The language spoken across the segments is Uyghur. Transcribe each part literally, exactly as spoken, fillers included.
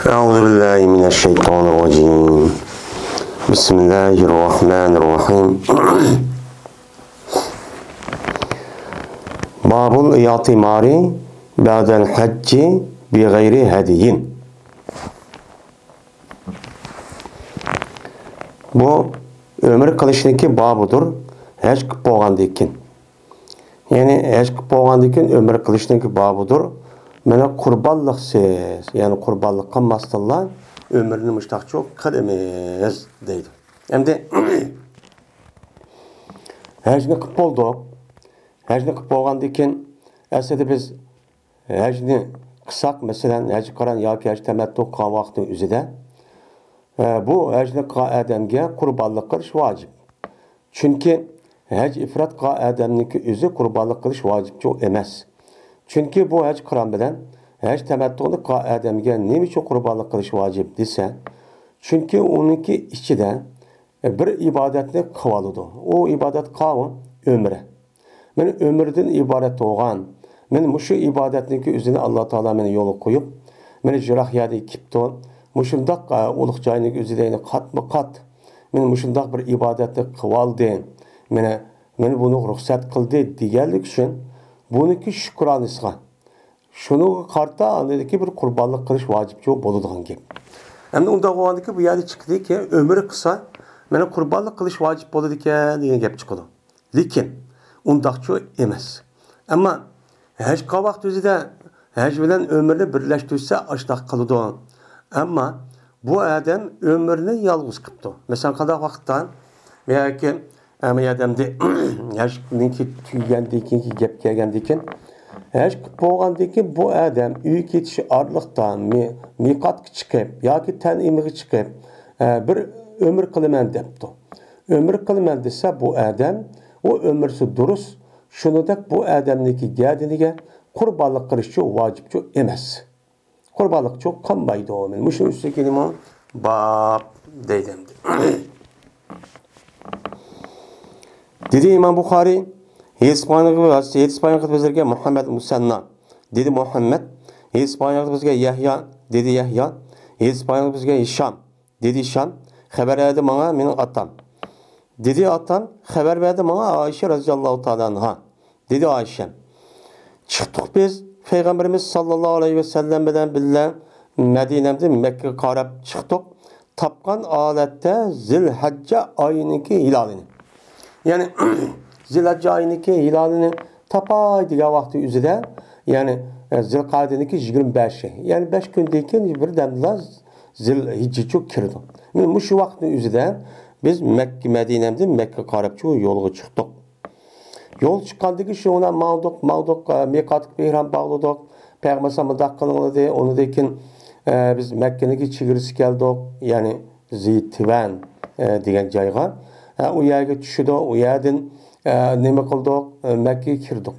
أعوذ بالله من الشيطان الرجيم. بسم الله الرحمن الرحيم. باب الاعتمار بعد الحج بغير هدي. بۇ ئۆمرە قىلىشنىڭكى بابىدۇر، ھەج قىلىپ بولغاندىن كېيىن. يەنى ھەج قىلىپ بولغاندىن كېيىن ئۆمرە قىلىشنىڭكى بابىدۇر. مانا قۇربانلىقسىز، يەنى قۇربانلىق قىلماستىنلا ئۆمرىنى مۇشتاقچۇ قىلىمىز دەيدۇ. ئەمدى ھەجنى قىلىپ بولدۇق. ھەجنى قىلىپ بولغاندىن كېيىن، ئەسلىدە بىز ھەجنى قىلساق، مەسىلەن، ھەج قىران ياكى ھەج تەمەتتۇ قىلغان ۋاقىتنىڭ ئۆزىدە، ئە، بۇ ھەجنى قىلغان ئادەمگە قۇربانلىق قىلىش ۋاجىپ. چۈنكى ھەج ئىپرات قىلغان ئادەمنىڭكى ئۆزى قۇربانلىق قىلىش ۋاجىپچۇ ئەمەس. چۈنكى بۇ ھەج قىران بىلەن ھەج تەمەتتۇنى قىلغان ئادەمگە نېمە ئۈچۈن قۇربانلىق قىلىش ۋاجىپ دېسە، چۈنكى ئۇنىڭكى ئىچىدە بىر ئىبادەتنى قىلىۋالىدۇ. ئۇ ئىبادەت قاۋۇ؟ ئۆمرە. مانا ئۆمرىدىن ئىبارەت بولغان، مانا مۇشۇ ئىبادەتنىڭكى ئۆزىنى ئاللا تائالا مانا يولغا قويۇپ، مانا يىراق يەردىن كېلىپتۇ. مۇشۇنداق، ئە، ئۇلۇغ جاينىڭ ئۆزىدە يەنە قاتمۇ قات مانا مۇشۇنداق بىر ئىبادەتنى قىلىۋالدى. مانا، مانا بۇنى رۇخسەت قىلدى دېگەنلىك ئۈچۈن بۇنىڭكى شۈكرانىسىغا، شۇنىڭغا قارىتا ئاندىكى بىر قۇربانلىق قىلىش ۋاجىپچۇ بولىدىغان گەپ. ئەمدى ئۇنداق بولغاندىكىن بۇ يەردە چىقتىكى، ئۆمرە قىلسا، مانا قۇربانلىق قىلىش ۋاجىپ بولىدىكەن دېگەن گەپ چىقىدۇ. لېكىن ئۇنداقچۇ ئەمەس. ئەمما ھەج قىلغان ۋاقتى ئۆزىدە ھەج بىلەن ئۆمرىنى بىرلەشتۈرسە ئاشۇنداق قىلىدۇ. ئەمما بۇ ئادەم ئۆمرىنى يالغۇز قىپتۇ. مەسىلەن، قانداق ۋاقىتتا؟ ياكى ئەمما ئادەمدە ھەجنىڭكى تۈگىگەندىن كېيىنكى گەپ كەلگەندىن كېيىن، ھەج قىلىپ بولغاندىن كېيىن بۇ ئادەم ئۆيگە كېتىش ئارىلىقتا مى-، مىقاتقا چىقىپ ياكى تەنئىمغا چىقىپ، ئە، بىر ئۆمرە قىلىمەن دەپتۇ. ئۆمرە قىلىمەن دېسە، بۇ ئادەم، ئۇ ئۆمرىسى دۇرۇس، شۇنىڭدەك بۇ ئادەمنىڭكى گەدىنىگە قۇربانلىق قىلىشچۇ ۋاجىپچۇ ئەمەس. قۇربانلىقچۇ قىلمايدۇ. مانا مۇشۇنىڭ ئۈستىگە كېلىمۇ باب دەيدۇ ئەمدى. دېدى ئىمام بۇخارىي، ھېدىس بايان قىلىپ بىزلەرگە مۇھەممەد مۇسەننا. دېدى مۇھەممەد، ھېدىس بايان قىلىپ بىزگە يەھيا. دېدى يەھيا، ھېدىس بايان قىلىپ بىزگە ھىشام. دېدى ھىشام، خەۋەر بەردى ماڭا مېنىڭ ئاتام. دېدى ئاتام، خەۋەر بەردى ماڭا ئائىشە رەزىياللاھۇ تائالا ئەنھا. دېدى ئائىشە، چىقتۇق بىز پەيغەمبىرىمىز ساللاللاھۇ ئەلەيھى ۋەسەللەم بىلەن بىللە مەدىنەمدىن مەككىگە قاراپ چىقتۇق. تاپقان ھالەتتە زىلھەججە ئايىنىڭكى ھىلالىنى. يەنى زىلھەججە ئايىنىڭكى ھىلالىنى تاپاي دېگەن ۋاقتى ئۆزىدە، يەنى، ئە، زىلقەدىنىڭكى يىگىرمە بەشى. يەنى بەش كۈندىن كېيىن بىردەمدىلا زىلھىججىچۇ كىرىدۇ. مانا مۇشۇ ۋاقىتنىڭ ئۆزىدە بىز مەككە، مەدىنەمدىن مەككە قاراپچۇ يولغا چىقتۇق. يول چىققاندىن كېيىن شۇ بىلەن ماڭدۇق، ماڭدۇق، ئە، مىقاتقا ئېھرام باغلىدۇق. پەيغەمبەر ئەلەيھىسسالام مۇنداق قىلىڭلار دېدى. ئۇنىڭدىن كېيىن، ئە، بىز مەككىنىڭكى چېگرىسىگە كەلدۇق، يەنى زىتىۋەن، ئە، دېگەن جايغا. ئە، ئۇ يەرگە چۈشىدۇ، ئۇ يەردىن، ئە، نېمە قىلدۇق؟ ئە، مەككىگە كىردۇق.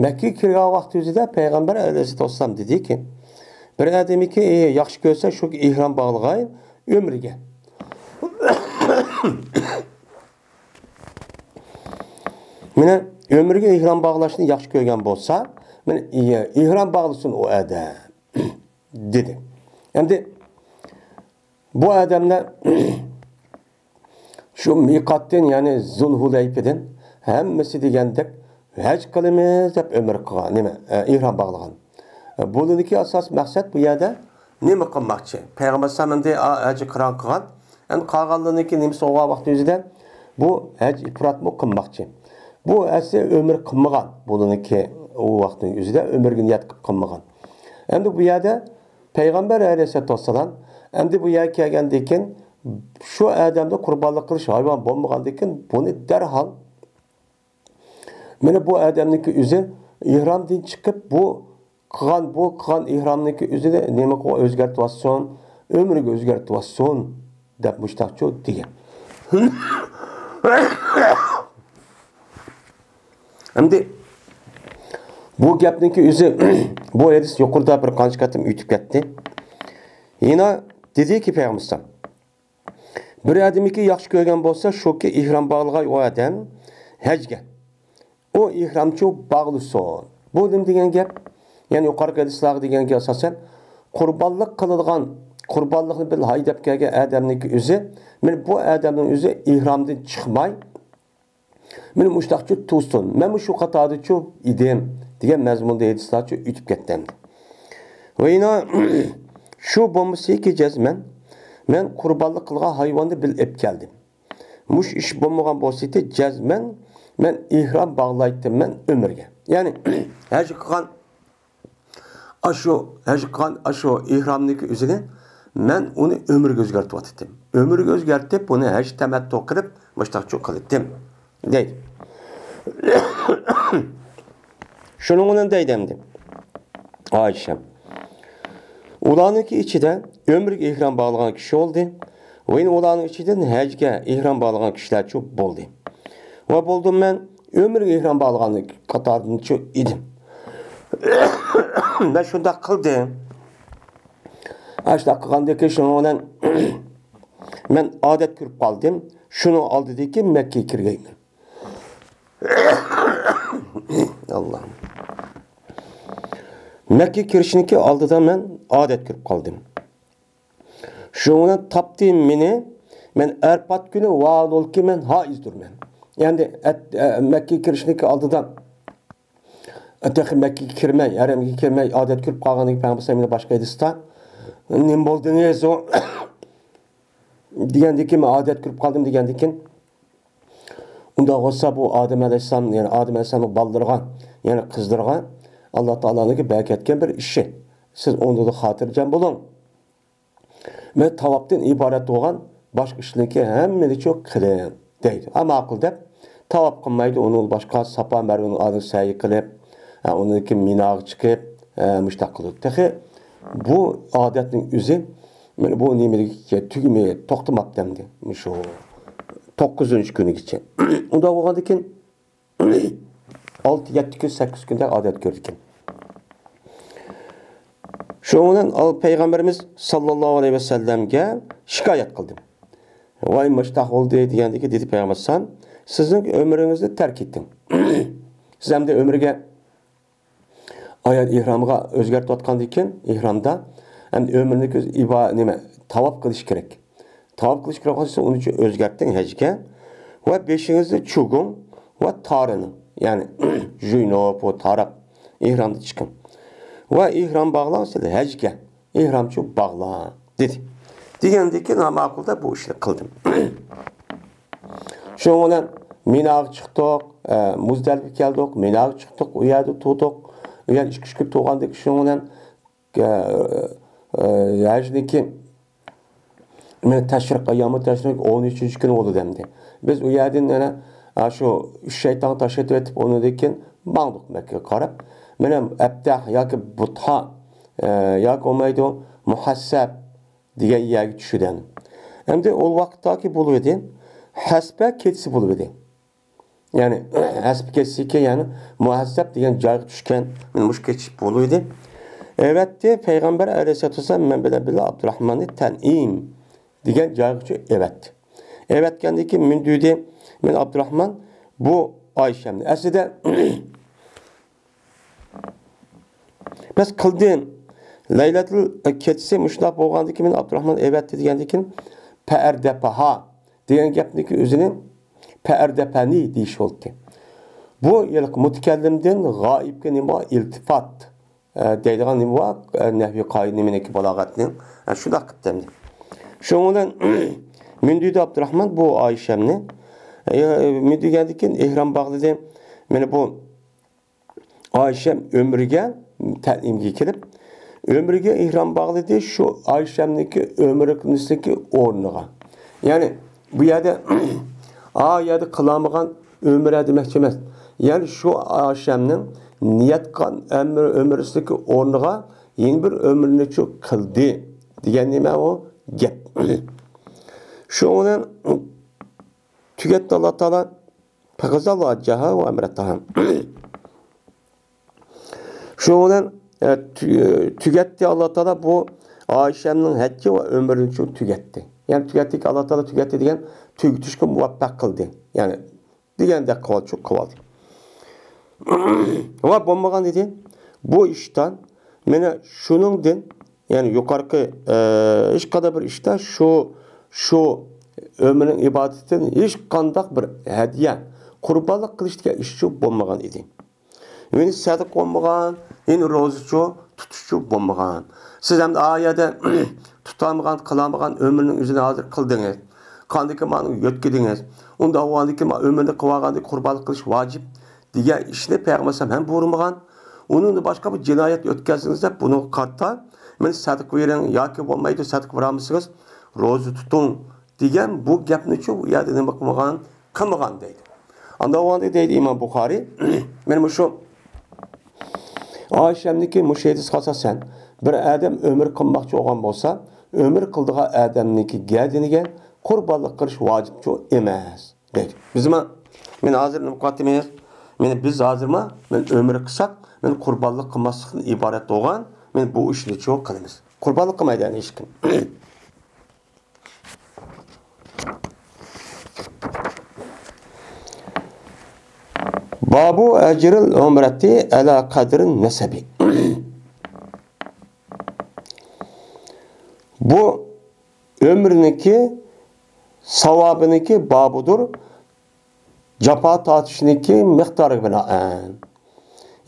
مەككىگە كىرگەن ۋاقتى ئۆزىدە پەيغەمبەر ئەلەيھىسسالام دېدىكى، بىر ئادەمكى، ئى، ياخشى كۆرسە شۇ ئېھرام باغلىغاي ئۆمرىگە. مانا ئۆمرىگە ئېھرام باغلاشنى ياخشى كۆرگەن بولسا، مانا ئېھرام باغلىسۇن ئۇ ئادەم، دېدى. ئەمدى بۇ ئادەملەر شۇ مىقاتتىن، يەنى زۇلھۇلەيپىدىن ھەممىسى دېگەندەك ھەج قىلىمىز دەپ ئۆمرە قىلغان، نېمە، ئېھرام باغلىغان. بۇنىڭدىكى ئاساسىي مەقسەت بۇ يەردە نېمە قىلماقچى؟ پەيغەمبەر ئەلەيھىسسالام ئەمدى ھەج قىران قىلغان. ئەمدى قالغانلىرىنىڭكى نېمىسى بولغان ۋاقتى ئۆزىدە؟ بۇ ھەج ئىپراتمۇ قىلماقچى. بۇ ئەسلى ئۆمرە قىلمىغان. بۇنىڭكى ئۇ ۋاقىتنىڭ ئۆزىدە ئۆمرىگە نىيەت قىلىپ قىلمىغان. ئەمدى بۇ يەردە پەيغەمبەر ئەلەيھىسسالاتۇ ۋەسسالام ئەمدى بۇ يەرگە كەلگەندىن كېيىن شۇ ئادەمدە قۇربانلىق قىلىش ھايۋان بولمىغاندىن كېيىن بۇنى دەرھال مانا بۇ ئادەمنىڭكى ئۆزى ئېھرامدىن چىقىپ، بۇ قىلغان، بۇ قىلغان ئېھرامنىڭكى ئۆزىنى نېمە قىلغان، ئۆزگەرتىۋاتسۇن، ئۆمرىگە ئۆزگەرتىۋاتسۇن دەپ مۇشتاقچۇ دېگەن. ئەمدى بۇ گەپنىڭكى ئۆزى، بۇ ھەدىس يۇقىرىدا بىر قانچە قېتىم ئۆتۈپ كەتتى. يەنە دېدىكى پەيغەمبەر، بىر ئادەمكى ياخشى كۆرگەن بولسا، شۇكى ئېھرام باغلىغاي ئۇ ئادەم ھەجگە. ئۇ ئېھرامچۇ باغلىسۇن. بۇ نېمە دېگەن گەپ؟ يەنى يۇقىرىقى ھەدىسلەرگە دېگەنگە ئاساسەن، قۇربانلىق قىلىدىغان قۇربانلىقنى بىللە ھەيدەپ كەلگەن ئادەمنىڭكى ئۆزى، مانا بۇ ئادەمنىڭ ئۆزى ئېھرامدىن چىقماي، مانا مۇشۇنداقچۇ تۇرسۇن، مەن مۇشۇ قاتاردىچۇ ئىدىم، دېگەن مەزمۇندا ھەدىسلەرچۇ ئۆتۈپ كەتتى ئەمدى. ۋە يەنە شۇ بولمىسىكى جەزمەن، مەن قۇربانلىق قىلغان ھايۋاننى بىللە ئېلىپ كەلدىم. مۇشۇ ئىش بولمىغان بولسىدى، جەزمەن مەن ئېھرام باغلايتتىم مەن ئۆمرىگە. يەنى ھەج قىلغان ئاشۇ، ھەج قىلغان ئاشۇ ئېھرامنىڭكى ئۆزىنى مەن ئۇنى ئۆمرىگە ئۆزگەرتىۋاتتىم. ئۆمرىگە ئۆزگەرتىپ، ئۇنى ھەج تەمەتتۇ قىلىپ، مۇشتاقچۇ قىلىتتىم، دەيدۇ. شۇنىڭ بىلەن دەيدۇ ئەمدى ئائىشەم. ئۇلارنىڭكى ئىچىدە ئۆمرىگە ئېھرام باغلىغان كىشى بولدى. ۋە يەنە ئۇلارنىڭ ئىچىدىن ھەجگە ئېھرام باغلىغان كىشىلەرچۇ بولدى. ۋە بولدۇم مەن ئۆمرىگە ئېھرام باغلىغان قاتارىدىنچۇ ئىدىم. مەن شۇنداق قىلدىم. ئاشۇنداق قىلغاندىكىن شۇنىڭ بىلەن مەن ئادەت كۆرۈپ قالدىم. شۇنىڭ ئالدىدىكى مەككىگە كىرگەيمەن. ئاللاھ. مەككىگە كىرىشنىڭكى ئالدىدا مەن ئادەت كۆرۈپ قالدىم. شۇنىڭ بىلەن تاپتى مېنى، مەن ئەرپات كۈنى ۋاھالۇلكى مەن ھائىزدۇرمەن. يەنى ئەت-، ئە، مەككىگە كىرىشنىڭكى ئالدىدا، ئە، تېخى مەككىگە كىرمەي، ھەرەمگە كىرمەي ئادەت كۆرۈپ قالغاندىن كېيىن پەيغەمبەر ئەلەيھىسسالام مېنى باشقا ھەدىستە، نېمە بولدىڭىز ئۇ؟ دېگەندىن كېيىن، مەن ئادەت كۆرۈپ قالدىم دېگەندىن كېيىن، ئۇنداق بولسا بۇ ئادەم ئەلەيھىسسالام، يەنى ئادەم ئەلەيھىسسالامنىڭ بالىلىرىغا، يەنى قىزلىرىغا ئاللا تائالانىڭكى بەركەتكەن بىر ئىشى. سىز ئۇنىڭدا خاتىرجەم بولۇڭ. مەن تاۋاپتىن ئىبارەت بولغان باشقا ئىشلىرىنىڭكى ھەممىنىچۇ قىلىڭ دەيدۇ. ھە، ماقۇل دەپ تاۋاپ قىلمايدۇ. ئۇنىڭ باشقا ساپا مەرۋىنىڭ ئالدىدا سەي قىلىپ، ھە، ئۇنىڭدىن كېيىن مىناغا چىقىپ، ھە، مۇشتاق قىلىدۇ. تېخى بۇ ئادەتنىڭ ئۆزى، مانا بۇ نېمىدىكى تۈگىمەي، توختىماپتۇ ئەمدى. مۇشۇ توققۇزىنچى كۈنىگىچە. ئۇنداق بولغاندىن كېيىن، ئالتە، يەتتە كۈن، سەككىز كۈندە ئادەت كۆردىكەن. شۇنىڭ بىلەن ئال-، پەيغەمبىرىمىز ساللاللاھۇ ئەلەيھى ۋەسەللەمگە شىكايەت قىلدىم. ۋاي، مۇشتاق بولدى دېگەندىكىن دېدى پەيغەمبەر سان، سىزنىڭ ئۆمرىڭىزنى تەرك ئېتىڭ. سىز ئەمدى ئۆمرىگە ئايەت ئېھرامغا ئۆزگەرتىۋاتقاندىن كېيىن، ئېھرامدا ئەمدى ئۆمرىنىڭكى ئىبا-، نېمە، تاۋاپ قىلىش كېرەك. تاۋاپ قىلىش كېرەك بولسا، ئۇنى ئۆزگەرتىڭ ھەجگە. ۋە بېشىڭىزنى چۈگۈڭ ۋە تارىنىڭ، يەنى جۇيۇنۇپ، بۇ تاراپ ئېھرامدىن چىقىڭ. ۋە ئېھرام باغلاڭ سىلەر ھەجگە. ئېھرامچۇ باغلاڭ، دېدى. دېگەندىن كېيىن، ھە، ماقۇل دەپ بۇ ئىشنى قىلدىم. شۇنىڭ بىلەن مىناغا چىقتۇق، ئە، مۇزدەلىپە كەلدۇق، مىناغا چىقتۇق، ئۇ يەردە تۇردۇق. ئۇ يەردە ئىككى، ئۈچ كۈن تۇرغاندىن كېيىن شۇنىڭ بىلەن، ئە، ئە، ھەجنىڭكى مانا تەشرىق، ئەييامۇ تەشرىق ئون ئۈچىنچى كۈنى بولىدۇ ئەمدى. بىز ئۇ يەردىن يەنە، ئە، شۇ ئۈچ شەيتانغا تاش ئېتىۋېتىپ، ئۇنىڭدىن كېيىن ماڭدۇق مەككىگە قاراپ. مانا ئەبتەھ ياكى بۇتھا، ئە، ياكى بولمايدۇ مۇھەسسەب دېگەن يەرگە چۈشىدۇ. ئەمدى ئۇ ۋاقىتتاكى بولۇۋىدى، ھەسپە كېچىسى بولۇۋىدى. يەنى، ھەسپە كېچىسىكى، يەنى مۇھەسسەب دېگەن جايغا چۈشكەن، مانا مۇشۇ كېچە بولۇۋىدى. ئەۋەتتى، پەيغەمبەر ئەلەيھىسسالاتۇ ۋەسسالام مەن بىلەن بىللە ئابدۇراخماننى تەنئىم دېگەن جايغىچە ئەۋەتتى. ئەۋەتكەندىن كېيىن مۇنداق دېدى، مانا ئابدۇراخمان بۇ ئائىشەمنى. ئەسلىدە، بەس قىلدىم. لەيلەتۇل كېچىسى مۇشۇنداق بولغاندىن كېيىن مېنى ئابدۇراخمان ئەۋەتتى دېگەندىن كېيىن، پەئەردەپەھا دېگەن گەپنىڭكى ئۆزىنى پەئەردەپەنى دېيىش بولدى. بۇ ھېلىقى مۇتەكەللىمدىن غائىبقا نېمە بار؟ ئىلتىپات، ئە، دەيدىغان نېمە بار؟ ئە، نەھۋىي قائىدە نېمىنىڭكى بالاغەتنىڭ، ئە، شۇنداق قىپتۇ ئەمدى. شۇنىڭ بىلەن مۇنداق دېدى ئابدۇراخمان بۇ ئائىشەمنى، ئە، مۇنداق دېگەندىن كېيىن ئېھرام باغلىدى. مانا بۇ ئائىشەم ئۆمرىگە تەنئىمگە كېلىپ، ئۆمرىگە ئېھرام باغلىدى شۇ ئائىشەمنىڭكى ئۆمرىسىدىكى ئورنىغا. يەنى بۇ يەردە، ئا يەردە قىلالمىغان ئۆمرە دېمەكچى ئەمەس. يەنى شۇ ئائىشەمنىڭ نىيەت قىلغان ئۆمرە-، ئۆمرىسىدىكى ئورنىغا يەنە بىر ئۆمرىنى شۇ قىلدى دېگەن نېمە ئۇ گەپ. شۇنىڭ بىلەن تۈگەتتى ئاللا تائالا. فقضى حجها وعمرتها. شۇنىڭ بىلەن، ئە، تۈ-، تۈگەتتى ئاللا تائالا بۇ ئائىشەمنىڭ ھەججى ۋە ئۆمرىنى شۇ تۈگەتتى. يەنى تۈگەتتى، ئاللا تائالا تۈگەتتى دېگەن تۈگىتىشكە مۇۋەپپەق قىلدى. يەنى دېگەندەك قىلىۋالدى، شۇ قىلىۋالدى. ۋە بولمىغان ئىدى. بۇ ئىشتا مانا شۇنىڭدىن، يەنى يۇقىرىقى، ئە، ھېچقانداق بىر ئىشتا شۇ، شۇ ئۆمرىنىڭ ئىبادىتىدىن ھېچقانداق بىر ھەدىيە، قۇربانلىق قىلىش دېگەن ئىشچۇ بولمىغان ئىدى. يەنى سەدىقە بولمىغان، يەنى روزىچۇ، تۇتۇشچۇ بولمىغان. سىز ئەمدى ئا يەردە تۇتالمىغان، قىلالمىغان ئۆمرىنىڭ ئۆزىنى ھازىر قىلدىڭىز. قاندىكى مانا يۆتكىدىڭىز. ئۇنداق بولغاندىكىن ما ئۆمرىنى قىلىۋالغاندىن كېيىن قۇربانلىق قىلىش ۋاجىپ دېگەن ئىشنى پەيغەمبەر ئەلەيھىسسالام ھەم بۇيرۇمىغان. ئۇنىڭدىن باشقا بىر جىنايەت ئۆتكەزدىڭىز دەپ بۇنىڭغا قارىتا مەن سەدىقە بېرىڭ ياكى بولمايدۇ سەدىقە بېرەلمىسىڭىز روزا تۇتۇڭ دېگەن بۇ گەپنىچۇ ئۇ يەردە نېمە قىلمىغان؟ قىلمىغان دەيدۇ. ئاندا بولغاندا دەيدۇ ئىمام بۇخارىي، مەن مۇشۇ ئائىشەمنىڭكى مۇشۇ ھەدىسىگە ئاساسەن، بىر ئادەم ئۆمرە قىلماقچى بولغان بولسا، ئۆمرە قىلىدىغان ئادەمنىڭكى گەدىنىگە قۇربانلىق قىلىش ۋاجىپچۇ ئەمەس دەيدۇ. بىزمۇ، مەن ھازىر نېمە قىلىۋاتىمىز؟ مەن بىز ھازىرمۇ، مەن ئۆمرە قىلساق، مەن قۇربانلىق قىلماسلىقتىن ئىبارەت بولغان، مەن بۇ ئىشنىچۇ قىلىمىز. قۇربانلىق قىلمايدۇ يەنى ھېچكىم. بابۇ ئەجرىل ئۆمرەتى ئەلا قەدرىن نەسەبى. بۇ ئۆمرىنىڭكى ساۋابىنىڭكى بابىدۇر، جاپا تارتىشنىڭكى مىقدارىغا بىنائەن.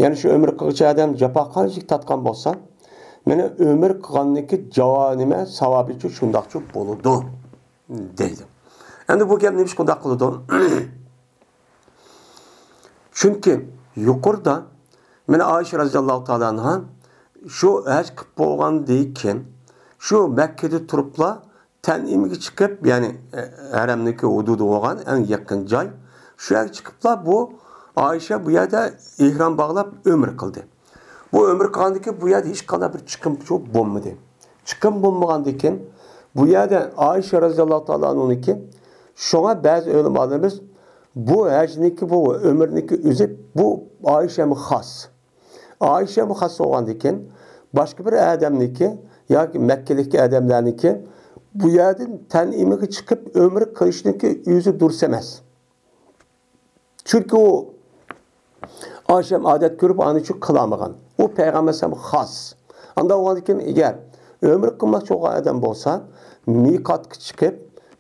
يەنى شۇ ئۆمرە قىلغۇچى ئادەم جاپا قانچىلىك تارتقان بولسا، مانا ئۆمرە قىلغاننىڭكى جاۋا نېمە ساۋابىچۇ شۇنداقچۇ بولىدۇ دەيدۇ. ئەمدى بۇ گەپ نېمىشقا ئۇنداق قىلىدۇ؟ چۈنكى يۇقىرىدا مانا ئائىشە رەزىياللاھۇ تائالا ئەنھا شۇ ھەج قىلىپ بولغاندىن كېيىن شۇ مەككىدە تۇرۇپلا تەنئىمگە چىقىپ، يەنى، ئە، ھەرەمنىڭكى ھۇدۇدى بولغان ئەڭ يېقىن جاي. شۇ يەرگە چىقىپلا بۇ ئائىشە بۇ يەردە ئېھرام باغلاپ ئۆمرە قىلدى. بۇ ئۆمرە قىلغاندىن كېيىن بۇ يەردە ھېچقانداق بىر چىقىمچۇ بولمىدى. چىقىم بولمىغاندىن كېيىن بۇ يەردە ئائىشە رەزىياللاھۇ تائالا ئەنھانىڭكى، شۇڭا بەزى ئۆلىمالىرىمىز بۇ ھەجنىڭكى، بۇ ئۆمرىنىڭكى ئۆزى بۇ ئائىشەمگە خاس. ئائىشەمگە خاس بولغاندىكىن، باشقا بىر ئادەمنىكى ياكى مەككىلىك ئادەملەرنىكى بۇ يەردىن تەنئىمگە چىقىپ ئۆمرە قىلىشنىكى ئۆزى دۇرۇس ئەمەس. چۈنكى ئۇ ئائىشەم ئادەت كۆرۈپ ئانى ئۈچۈن قىلالمىغان. ئۇ پەيغەمبەر ئەلەيھىسسالامغا خاس. ئانداق بولغاندىكىن، ئەگەر ئۆمرە قىلماقچى بولغان ئادەم بولسا، مىقاتقا چىقىپ،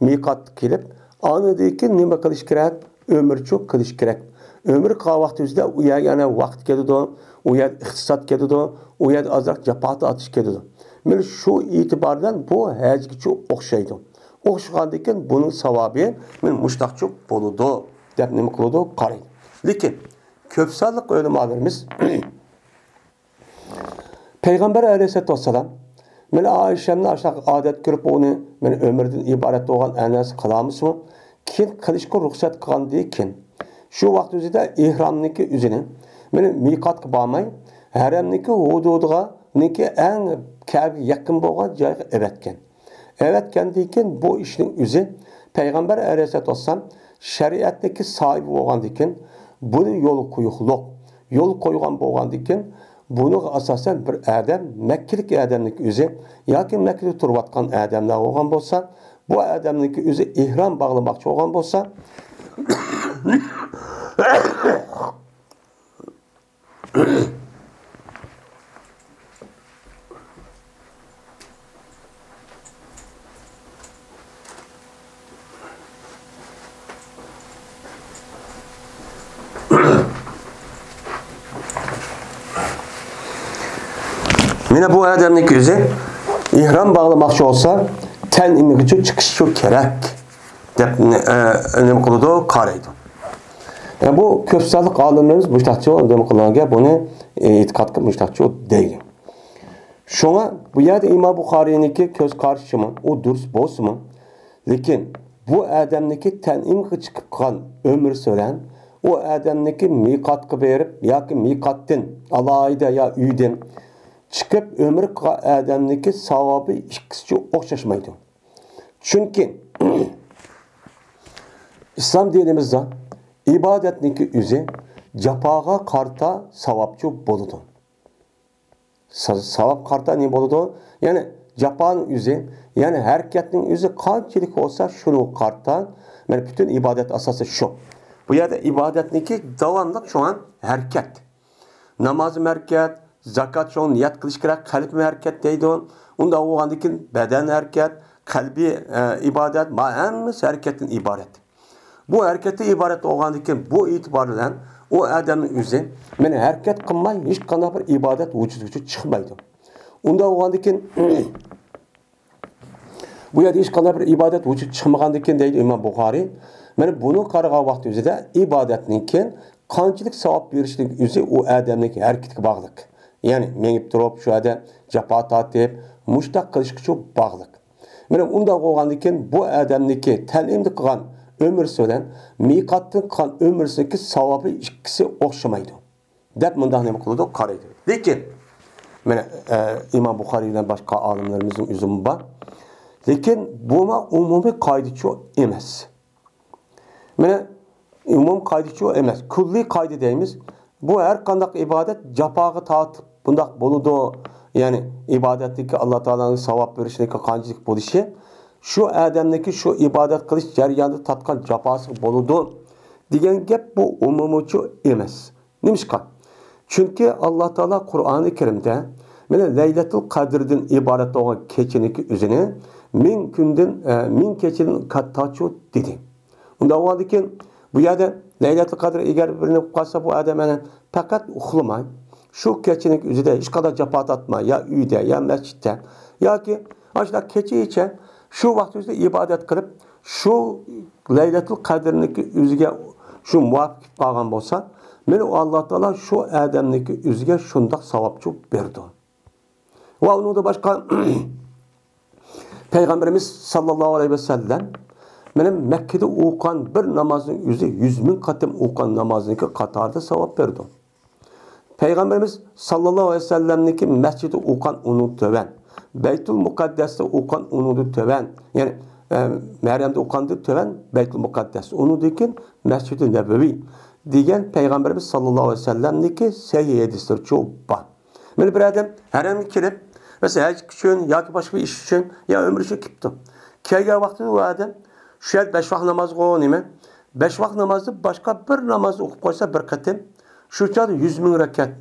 مىقاتقا كېلىپ، ئاندىن كېيىن نېمە قىلىش كېرەك؟ ئۆمرىچۇ قىلىش كېرەك. ئۆمرە قىلغان ۋاقتىمىزدا ئۇ يەرگە يەنە ۋاقىت كېتىدۇ، ئۇ يەردە ئىقتىساد كېتىدۇ، ئۇ يەردە ئازراق جاپا تارتىش كېتىدۇ. مانا شۇ ئېتىبار بىلەن بۇ ھەجگىچۇ ئوخشايدۇ. ئوخشىغاندىكىن بۇنىڭ ساۋابى مانا مۇشتاقچۇ بولىدۇ دەپ نېمە قىلىدۇ؟ قارايدۇ. لېكىن كۆپ سانلىق ئۆلىمالىرىمىز پەيغەمبەر ئەلەيھىسسالاتۇ ۋەسسالام، مانا ئائىشەمنى ئاشۇنداق ئادەت كۆرۈپ، ئۇنى مانا ئۆمرىدىن ئىبارەت بولغان ئەنەسى قىلالمىسىمۇ، كېيىن قىلىشقا رۇخسەت قىلغاندىن كېيىن، شۇ ۋاقىت ئۆزىدە ئېھرامنىكى ئۆزىنى، مانا مىقاتقا بارماي، ھەرەمنىكى ھۇدۇدىغا، نىكى ئەڭ كەبىگە يېقىن بولغان جايغا ئەۋەتكەن. ئەۋەتكەندىن كېيىن بۇ ئىشنىڭ ئۆزى پەيغەمبەر ئەلەيھىسسالاتۇ ۋەسسالام شەرىئەتنىڭكى ساھىبى بولغاندىن كېيىن بۇنى يول قويۇقلۇق، يول قويغان بولغاندىن كېيىن بۇنىڭغا ئاساسەن بىر ئادەم، مەككىلىك ئادەمنىڭكى ئۆزى ياكى مەككىدە تۇرۇۋاتقان ئادەملەر بولغان بولسا، بۇ ئادەمنىڭكى ئۆزى ئېھرام باغلىماقچى بولغان بولسا، مانا بۇ ئادەمنىڭ كۆزى ئېھرام باغلىماقچى بولسا، تەنئىمگىچۇ چىقىشچۇ كېرەك دەپ، ئە، نېمە قىلىدۇ؟ قارايدۇ. يەنى بۇ كۆپ سانلىق ئالىملىرىمىز مۇشتاقچۇ نېمە قىلغان گەپ، بۇنى، ئە، ئېتىقاد قىلىپ مۇشتاقچۇ دەيدۇ. شۇڭا بۇ يەردە ئىمام بۇخارىينىڭكى كۆز قارىشىمۇ، ئۇ دۇرۇس بولسىمۇ، لېكىن بۇ ئادەمنىڭكى تەنئىمغا چىقىپ قىلغان ئۆمرىسى بىلەن ئۇ ئادەمنىڭكى مىقاتقا بېرىپ ياكى مىقاتتىن ئالاھىدە يا ئۆيدىن چىقىپ ئۆمرە قىلغان ئادەمنىڭكى ساۋابى ئىككىسىچۇ ئوخشاشمايدۇ. چۈنكى ئىسلام دىنىمىزدا ئىبادەتنىڭكى ئۆزى جاپاغا قارىتا ساۋابچۇ بولىدۇ. سا-، ساۋاب قارىتا نېمە بولىدۇ؟ يەنى جاپانىڭ ئۆزى، يەنى ھەرىكەتنىڭ ئۆزى قانچىلىك بولسا، شۇنىڭغا قارىتا، مانا پۈتۈن ئىبادەت ئاساسى شۇ. بۇ يەردە ئىبادەتنىڭكى داۋاملىق شۇڭا ھەرىكەت. نامازمۇ ھەرىكەت، زاكات شۇڭا نىيەت قىلىش كېرەك، قەلبمۇ ھەرىكەت دەيدۇ. ئۇنداق بولغاندىن كېيىن بەدەن ھەرىكەت، قەلبىي، ئە، ئىبادەت، ما ھەممىسى ھەرىكەتتىن ئىبارەت. بۇ ھەرىكەتتىن ئىبارەت بولغاندىن كېيىن بۇ ئېتىبار بىلەن ئۇ ئادەمنىڭ ئۆزى مانا ھەرىكەت قىلماي ھېچقانداق بىر ئىبادەت ۋۇجۇدقا چىقمايدۇ. ئۇنداق بولغاندىن كېيىن بۇ يەردە ھېچقانداق بىر ئىبادەت ۋۇجۇدقا چىقمىغاندىكىن دەيدۇ ئىمام بۇخارىي. مانا بۇنى قارىغان ۋاقتى ئۆزىدە ئىبادەتنىڭكى قانچىلىك ساۋاب بېرىشلىك ئۆزى ئۇ ئادەمنىڭ ھەرىكىتىگە باغلىق. يەنى مېڭىپ تۇرۇپ شۇ يەردە جاپا تارتىپ مۇشتاق قىلىشقىچۇ باغلىق. مانا ئۇنداق بولغاندىكىن بۇ ئادەمنىڭكى تەنئىمدە قىلغان ئۆمرىسى بىلەن مىقاتتىن قىلغان ئۆمرىسىنىڭكى ساۋابى ئىككىسى ئوخشىمايدۇ. دەپ مۇنداق نېمە قىلىدۇ، قارايدۇ. لېكىن، مانا، ئە، ئىمام بۇخارىي بىلەن باشقا ئالىملىرىمىزنىڭ ئۆزىمۇ بار. لېكىن بۇمۇ ئومۇمىي قائىدىچۇ ئەمەس. مانا، ئومۇمىي قائىدىچۇ ئەمەس. كۈللىي قائىدە دەيمىز. بۇ ھەر قانداق ئىبادەت جاپاغا تارتىپ بۇنداق بولىدۇ. يەنى ئىبادەتتىكى ئاللا تائالانىڭ ساۋاب بېرىشىنىڭكى قانچىلىك بولۇشى شۇ ئادەمنىڭكى شۇ ئىبادەت قىلىش جەريانىدا تارتقان جاپاسىغا بولىدۇ دېگەن گەپ بۇ ئومۇمىيچۇ ئەمەس. نېمىشقا؟ چۈنكى ئاللا تائالا قۇرئانى كەرىمدە، مانا، لەيلەتۇل قەدىردىن ئىبارەت بولغان كېچىنىڭكى ئۆزىنى مىڭ كۈندىن، ئە، مىڭ كېچىدىن كاتتاچۇ دېدى. ئۇنداق بولغاندىكىن، بۇ يەردە لەيلەتۇل قەدىر ئەگەر بىلىنىپ قالسا، بۇ ئادەم يەنە پەقەت ئۇخلىماي، شۇ كېچىنىڭ ئۆزىدە ھېچقانداق جاپا تارتماي، يا ئۆيدە، يا مەسچىتتە، ياكى ئاشۇنداق كېچىچە شۇ ۋاقىت ئۆزىدە ئىبادەت قىلىپ، شۇ لەيلەتۇل قەدىرنىڭكى ئۆزىگە شۇ مۇۋاپىق كېلىپ قالغان بولسا، مانا ئۇ ئاللا تائالا شۇ ئادەمنىڭكى ئۆزىگە شۇنداق ساۋابچۇ بېرىدۇ. ۋە ئۇنىڭدىن باشقا پەيغەمبىرىمىز ساللاللاھۇ ئەلەيھى ۋەسەللەم مانا مەككىدە ئوقۇغان بىر نامازنىڭ ئۆزى يۈز مىڭ قېتىم ئوقۇغان نامازنىڭكى قاتارىدا ساۋاب بېرىدۇ. پەيغەمبىرىمىز ساللاللاھۇ ئەلەيھى ۋەسەللەمنىڭكى مەسچىدى ئوقۇغان ئۇنىڭدىن تۆۋەن، بەيتۇل مۇقەددەستە ئوقۇغان ئۇنىڭدىن تۆۋەن، يەنى، ئە، ھەرەمدە ئوقۇغاندىن تۆۋەن بەيتۇل مۇقەددەس، ئۇنىڭدىن كېيىن مەسچىدى نەبەۋى دېگەن پەيغەمبىرىمىز ساللاللاھۇ ئەلەيھى ۋەسەللەمنىڭكى سەھىھ ھەدىسلىرىچۇ بار. مانا بىر ئادەم ھەرەمگە كېلىپ، مەسىلەن، ھەج ئۈچۈن ياكى باشقا بىر ئىش ئۈچۈن يا ئۆمرە ئۈچۈن كېلىپتۇ. كەلگەن ۋاقتىدا ئۇ ئادەم شۇ يەردە بەش ۋاق نامازغۇ نېمە؟ بەش ۋاق نامازدا باشقا بىر نامازنى ئوقۇپ قويسا بىر قېتىم، شۇ چاغدا يۈز مىڭ رەكەت.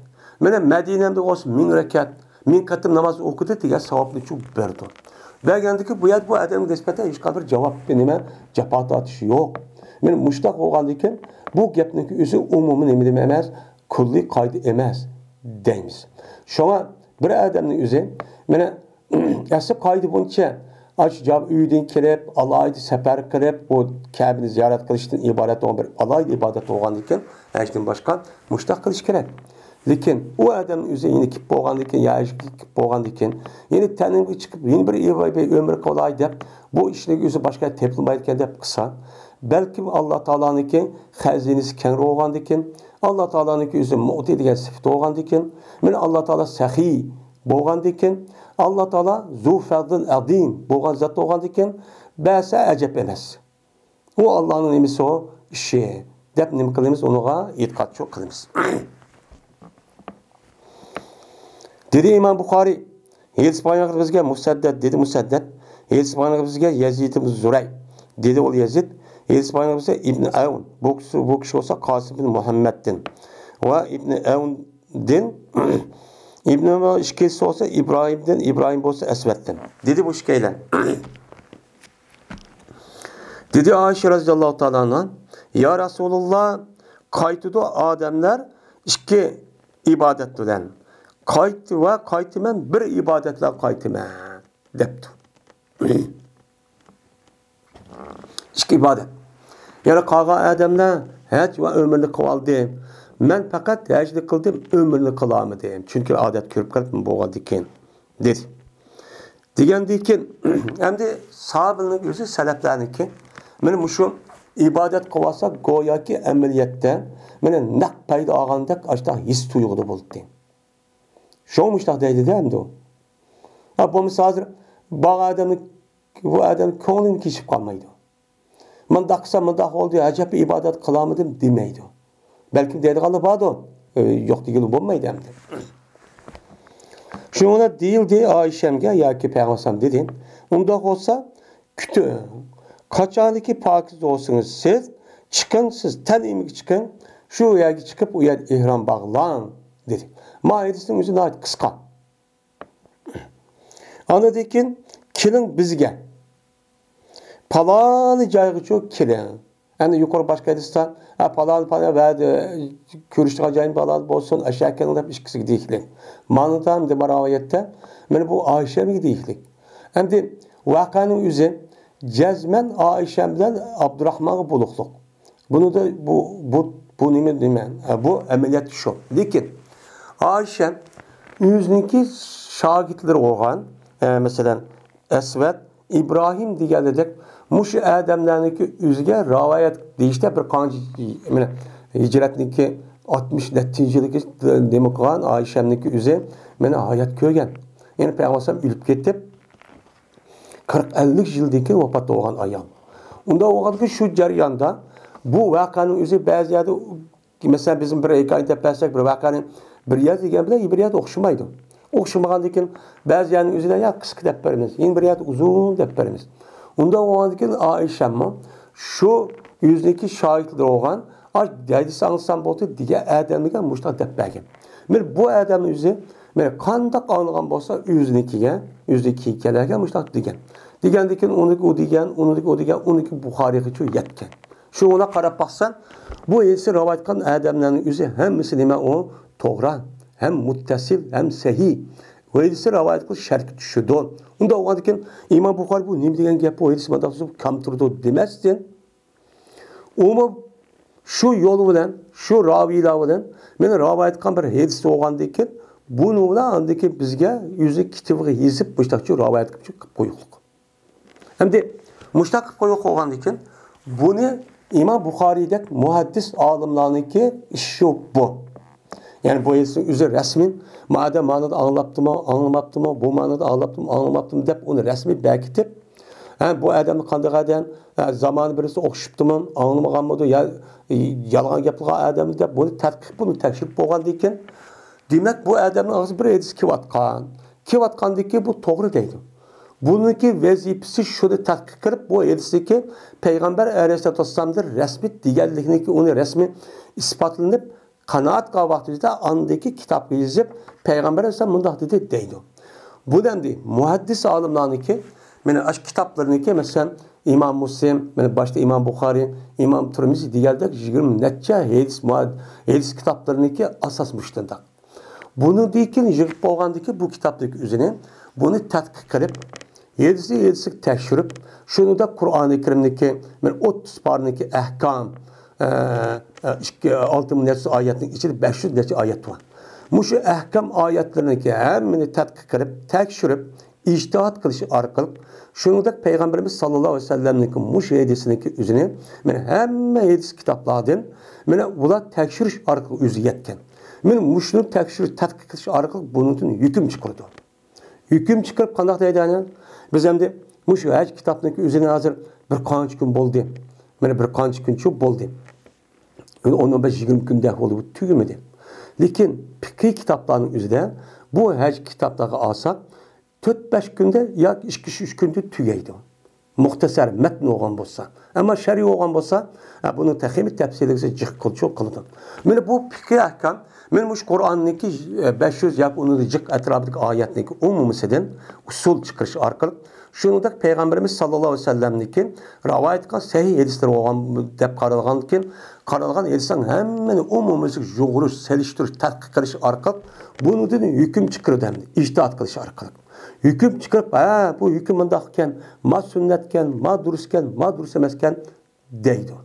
مانا مەدىنەمدە بولسا مىڭ رەكەت، مىڭ قېتىم ناماز ئوقۇدى دېگەن ساۋابنى شۇ بېرىدۇ. بەرگەندىكى بۇ يەردە بۇ ئادەمگە نىسبەتەن ھېچقانداق بىر جاۋاب، نېمە، جاپا تارتىش يوق. مانا مۇشۇنداق بولغاندىكىن بۇ گەپنىڭكى ئۆزى ئومۇمىي نېمە دېمە ئەمەس، كۈللىي قائىدە ئەمەس دەيمىز. شۇڭا بىر ئادەمنىڭ ئۆزى، مانا، ئەسلى قائىدە بويىچە ئاشۇ جاۋاب ئۆيدىن كېلىپ، ئالاھىدە سەپەر قىلىپ، بۇ كەبىنى زىيارەت قىلىشتىن ئىبارەت بولغان بىر ئالاھىدە ئىبادەت بولغاندىكىن، ھەجدىن باشقا مۇشۇنداق قىلىش كېرەك. لېكىن ئۇ ئادەمنىڭ ئۆزى يەنە كېلىپ بولغاندىكىن، يا ھەجگە كېلىپ بولغاندىكىن، يەنە تەنىمگە چىقىپ، يەنە بىر ئۆمرە قىلاي دەپ، بۇ ئىشنىڭ ئۆزى باشقا تېپىلمايدىكەن دەپ قىلسا، بەلكىم ئاللا تائالانىڭكى خەزىنىسى كەڭرى بولغاندىكىن، ئاللا تائالانىڭكى ئۆزى مۇئتى دېگەن سۈپىتى بولغاندىكىن، مانا ئاللا تائالا سەخىي بولغاندىكىن، ئاللا تائالا زۇ فەزلىن ئەزىم بولغان زات بولغاندىكىن، بەرسە ئەجەب ئەمەس. ئۇ ئاللانىڭ نېمىسى ئۇ؟ ئىشى دەپ نېمە قىلىمىز؟ ئۇنىڭغا ئېتىقادچۇ قىلىمىز. دېدى ئىمام بۇخارىي، ھېدىس بايان قىلغان بىزگە مۇسەددەد، دېدى مۇسەددەد، ھېدىس بايان قىلغان بىزگە يەزىد ئىبن زۇرەي، دېدى ئۇ يەزىد، ھېدىس بايان قىلغان بىزگە ئىبن ئەۋن، بۇ كىشى، بۇ كىشى بولسا قاسىم بىن مۇھەممەدتىن ۋە ئىبن ئەۋندىن، ئىبن ئەۋن ئىككىنچىسى بولسا ئىبراھىمدىن، ئىبراھىم بولسا ئەسۋەدتىن، دېدى بۇ ئىككىيلەن. دېدى ئائىشە رەزىياللاھۇ تائالا ئەنھا، يا رەسۇلاللا، قايتىدۇ ئادەملەر ئىككى ئىبادەت بىلەن. قايت ۋە قايتىمەن، بىر ئىبادەت بىلەن قايتىمەن، دەپتۇ. ئىككى ئىبادەت. يەنى قالغان ئادەملەر ھەج ۋە ئۆمرىنى قىلىۋالدى. مەن پەقەت ھەجنى قىلدىم، ئۆمرىنى قىلالمىدىم. چۈنكى ئادەت كۆرۈپ قېلىپ بولغاندىكىن. دېدى. دېگەندىن كېيىن، ئەمدى ساھابىلەرنىڭ ئۆزى سەلەپلەرنىڭكى، مانا مۇشۇ ئىبادەت قىلىۋالسا، گوياكى ئەمەلىيەتتە، مانا نەق پايدا ئالغاندەك ئاشۇنداق ھېس تۇيغۇدا بولدى. شۇڭا مۇشۇنداق دەيدۇ-دە ئەمدى ئۇ. ھە، بولمىسا ھازىر بارغان ئادەمنىڭ، بۇ ئادەم كۆڭلىنى كېچىپ قالمايدۇ. مۇنداق قىلسا مۇنداق بولدى، ئەجەب ئىبادەت قىلالمىدىم دېمەيدۇ. بەلكىم دەيدىغانلار باردۇ. ئى، يوق دېگىلى بولمايدۇ ئەمدى. شۇنىڭ بىلەن دېيىلدى ئائىشەمگە ياكى پەيغەمبەر دېدى. ئۇنداق بولسا كۈتۈڭ. قاچانكى پاكىز بولسىڭىز سىز، چىقىڭ سىز، تەنئىمگە چىقىڭ. شۇ يەرگە چىقىپ ئۇ يەردە ئېھرام باغلاڭ، دېدى. ما ھەدىسنىڭ ئۆزى ناھايىتى قىسقا. ئاندىن كېيىن، كېلىڭ بىزگە. پالانى جايغىچۇ كېلىڭ. ئەمدى يۇقىرى باشقا ھەدىستە، ھە، پالان، پالان ۋە، ئە، كۆرۈشىدىغان جايىم پالان بولسۇن، ئاشۇ كېلىڭ دەپ ئىككىسىگە دېيىشلىك. مانا تام دېمە رىۋايەتتە، مانا بۇ ئائىشەمگە دېيىشلىك. ئەمدى ۋەقەنىڭ ئۆزى جەزمەن ئائىشەم بىلەن ئابدۇراخمانغا بولۇقلۇق. بۇنىدا بۇ، بۇ، بۇ نېمە، نېمە؟ ھە، بۇ ئەمەلىيەتتە شۇ. لېكىن ئائىشە ئۆزىنىڭكى شاگىرتلىرى بولغان، ئە، مەسىلەن، ئەسۋەد، ئىبراھىم دېگەنلىرىدەك مۇشۇ ئادەملەرنىڭكى ئۆزىگە رىۋايەت دېيىشتە بىر قانچە، مانا، ھىجرەتنىڭكى ئاتمىش نەچچىنچى يىلىدىكى نېمە قىلغان ئائىشەمنىڭكى ئۆزى مانا ھايات كۆرگەن. يەنى پەيغەمبەر ئەلەيھىسسالام ئۆلۈپ كېتىپ، قىرىق ئەللىك يىلدىن كېيىن ۋاپات بولغان ئايال. ئۇنداق بولغاندىكىن شۇ جەرياندا بۇ ۋەقەنىڭ ئۆزى بەزى يەردە، مەسىلەن، بىزمۇ بىر ھېكايە دەپ بەرسەك، بىر ۋەقەنى بىر يەردە دېگەن بىلەن بىر يەردە ئوخشىمايدۇ. ئوخشىمىغاندىن كېيىن بەزى يەرنىڭ ئۆزىدە يا قىسقا دەپ بېرىمىز، يەنە بىر يەردە ئۇزۇن دەپ بېرىمىز. ئۇنداق بولغاندىن كېيىن ئائىشەممۇ شۇ ئۆزىنىڭكى شاگىرتلىرى بولغان، ئاي، ھەدىس ئاڭلىسام بولدى دېگەن ئادەمگە مۇشۇنداق دەپ بەرگەن. مانا بۇ ئادەمنىڭ ئۆزى، مانا قانداق ئاڭلىغان بولسا ئۆزىنىڭكىگە، ئۆزىنىڭكىگە كېلەرگە مۇشۇنداق دېگەن. دېگەندىن كېيىن ئۇنىڭكى ئۇ دېگەن، ئۇنىڭكى ئۇ دېگەن، ئۇنىڭكى بۇخارىيغىچە يەتكەن. شۇنىڭغا قاراپ باقسا، بۇ ھەدىسنى رىۋايەت قىلغان ئادەملەرنىڭ ئۆزى ھەممىسى نېمە ئۇ؟ توغرا، ھەم مۇتتەسىل، ھەم سەھىھ. بۇ ھەدىسنى رىۋايەت قىلىش شەرتكە چۈشىدۇ. ئۇنداق بولغاندىكىن ئىمام بۇخارىي بۇ نېمە دېگەن گەپ، بۇ ھەدىس مانداق تۇرسا كام تۇرىدۇ دېمەستىن، ئۇمۇ شۇ يول بىلەن، شۇ راۋىيلار بىلەن مانا رىۋايەت قىلغان بىر ھەدىس بولغاندىكىن، بۇنىڭ بىلەن ئاندىن كېيىن بىزگە ئۆزى كىتابىغا يېزىپ، مۇشۇنداقچە رىۋايەت قىلىپ قويۇقلۇق. ئەمدى مۇشۇنداق قىلىپ قويۇپ قويغاندىكىن، بۇنى ئىمام بۇخارىيدەك مۇھەددىس ئالىملارنىڭكى ئىشى بۇ. يەنى بۇ ھەدىسنىڭ ئۆزى رەسمىي، مادەم مانىدا ئاڭلاپتىمۇ، ئاڭلىماپتىمۇ، بۇ مانىدا ئاڭلاپتىمۇ، ئاڭلىماپتىمۇ دەپ ئۇنى رەسمىي بەكىتىپ، ھە، بۇ ئادەمنى قانداق ئادەم، ھە، زامانى بىرسى ئوخشىپتىمۇ، ئاڭلىمىغانمىدۇ، يا، يالغان گەپ قىلغان ئادەممۇ دەپ بۇنى تەتقىق، بۇنى تەكشۈرۈپ بولغاندىن كېيىن، دېمەك، بۇ ئادەمنىڭ ئاغزىدا بىر ھەدىس كېلىۋاتقان. كېلىۋاتقاندىن كېيىن بۇ توغرا دەيدۇ. بۇنىڭكى ۋەزىپىسى شۇنى تەتقىق قىلىپ، بۇ ھەدىستىكى پەيغەمبەر ئەلەيھىسسالاتۇ ۋەسسالامدىن رەسمىي دېگەنلىكنىڭكى ئۇنى رەسمىي ئىسپاتلىنىپ، قانائەت قىلغان ۋاقتىمىزدا ئاندىكى كىتابقا يېزىپ، پەيغەمبەر ئەلەيھىسسالام مۇنداق دېدى دەيدۇ. بۇ ئەمدى مۇھەددىس ئالىملارنىڭكى، مانا ئاشۇ كىتابلىرىنىڭكى، مەسىلەن، ئىمام مۇسلىم، مانا باشتا ئىمام بۇخارىي، ئىمام تۇرمىزى دېگەندەك يىگىرمە نەچچە ھەدىس مۇھەد-، ھەدىس كىتابلىرىنىڭكى ئاساس مۇشۇنداق. بۇنىڭدىن كېيىن يىغىپ بولغاندىن كېيىن بۇ كىتابتىكى ئۆزىنى، بۇنى تەتقىق قىلىپ، ھەدىسى ھەدىسىگە تەكشۈرۈپ، شۇنىڭدا قۇرئانى كەرىمنىڭكى، مانا ئوتتۇز پارىنىڭكى ئەھكام، ئە، ئە، ئىككى، ئالتە مىڭ نەچچە ئايەتنىڭ ئىچىدە بەش يۈز نەچچە ئايەت بار. مۇشۇ ئەھكام ئايەتلىرىنىڭكى ھەممىنى تەتقىق قىلىپ، تەكشۈرۈپ، ئىجتىھات قىلىش ئارقىلىق، شۇنىڭدەك پەيغەمبىرىمىز ساللاللاھۇ ئەلەيھى ۋەسەللەمنىڭكى مۇشۇ ھەدىسىنىڭكى ئۆزىنى مانا ھەممە ھەدىس كىتابلاردىن، مانا بۇلار تەكشۈرۈش ئارقىلىق ئۆزىگە يەتكەن. مانا مۇشۇنى تەكشۈرۈش، تەتقىق قىلىش ئارقىلىق بۇنىڭدىن ھۆكۈم چىقىرىدۇ. ھۆكۈم چىقىرىپ قانداق دەيدۇ ئەنە؟ بىز ئەمدى مۇشۇ ھەج كىتابنىڭكى ئۆزىنى ھازىر بىر قانچە كۈن بولدى. مانا بىر قانچە كۈنچۇ بولدى. ئون، ئون بەش، يىگىرمە كۈندە بولدى، بۇ تۈگىمىدى. لېكىن پىقھىي كىتابلارنىڭ ئۆزىدە بۇ ھەج كىتابلارغا ئالساق، تۆت، بەش كۈندە ياكى ئىككى، ئۈچ كۈندە تۈگەيدۇ. مۇختەسەر مەتن بولغان بولسا. ئەمما شەرھى بولغان بولسا، ھە، بۇنىڭ تېخىمۇ تەپسىلىيسى جىق قىلچۇ قىلىدۇ. مانا بۇ پىقھىي ئەھكام، مانا مۇشۇ قۇرئاننىڭكى، ئە، بەش يۈز ياكى ئۇنىڭدىن جىق ئەتراپىدىكى ئايەتنىڭكى ئومۇمىسىدىن ئۇسۇل چىقىرىش ئارقىلىق، شۇنىڭدەك پەيغەمبىرىمىز ساللاللاھۇ ئەلەيھى ۋەسەللەمنىڭكى رىۋايەت قىلغان سەھىھ ھەدىسلىرى بولغان دەپ قارالغاندىكىن، قارالغان ھەدىسنىڭ ھەممىنى ئومۇميۈزلۈك يۇغۇرۇش، سېلىشتۇرۇش، تەتقىق قىلىش ئارقىلىق بۇنىڭدىن ھۆكۈم چىقىرىدۇ ھەم ئىجتىھات قىلىش ئارقىلىق. ھۆكۈم چىقىرىپ، ھە، بۇ ھۆكۈم مۇنداق ئىكەن، ما سۈننەتكەن، ما دۇرۇسكەن، ما دۇرۇس ئەمەسكەن دەيدۇ.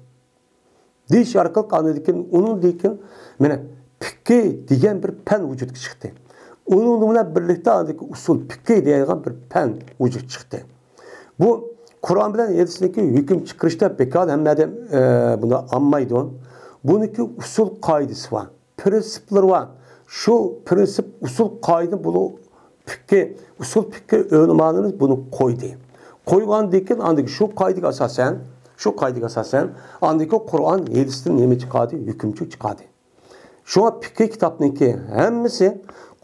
دېيىش ئارقىلىق ئاندىن كېيىن، ئۇنىڭدىن كېيىن مانا پىقھى دېگەن بىر پەن ۋۇجۇدقا چىقتى. ئۇنىڭ بىلەن بىرلىكتە ئاندىن كېيىن ئۇسۇل پىقھى دەيدىغان بىر پەن ۋۇجۇدقا چىقتى. بۇ قۇرئان بىلەن ھەدىستىكى ھۆكۈم چىقىرىشتا بىكار ھەممە ئادەم، ئە، بۇنى ئالمايدۇ. بۇنىڭكى ئۇسۇل قائىدىسى بار، پىرىنسىپلىرى بار. شۇ پىرىنسىپ، ئۇسۇل قائىدە بۇلۇ پىقھى، ئۇسۇل پىقھى ئۆلىمالىرىمىز بۇنى قويدى. قويغاندىن كېيىن ئاندىن شۇ قائىدىگە ئاساسەن، شۇ قائىدىگە ئاساسەن، ئاندىن كېيىن قۇرئان ھەدىستىن نېمە چىقاردى؟ ھۆكۈمچە چىقاردى. شۇڭا پىقھىي كىتابنىڭكى ھەممىسى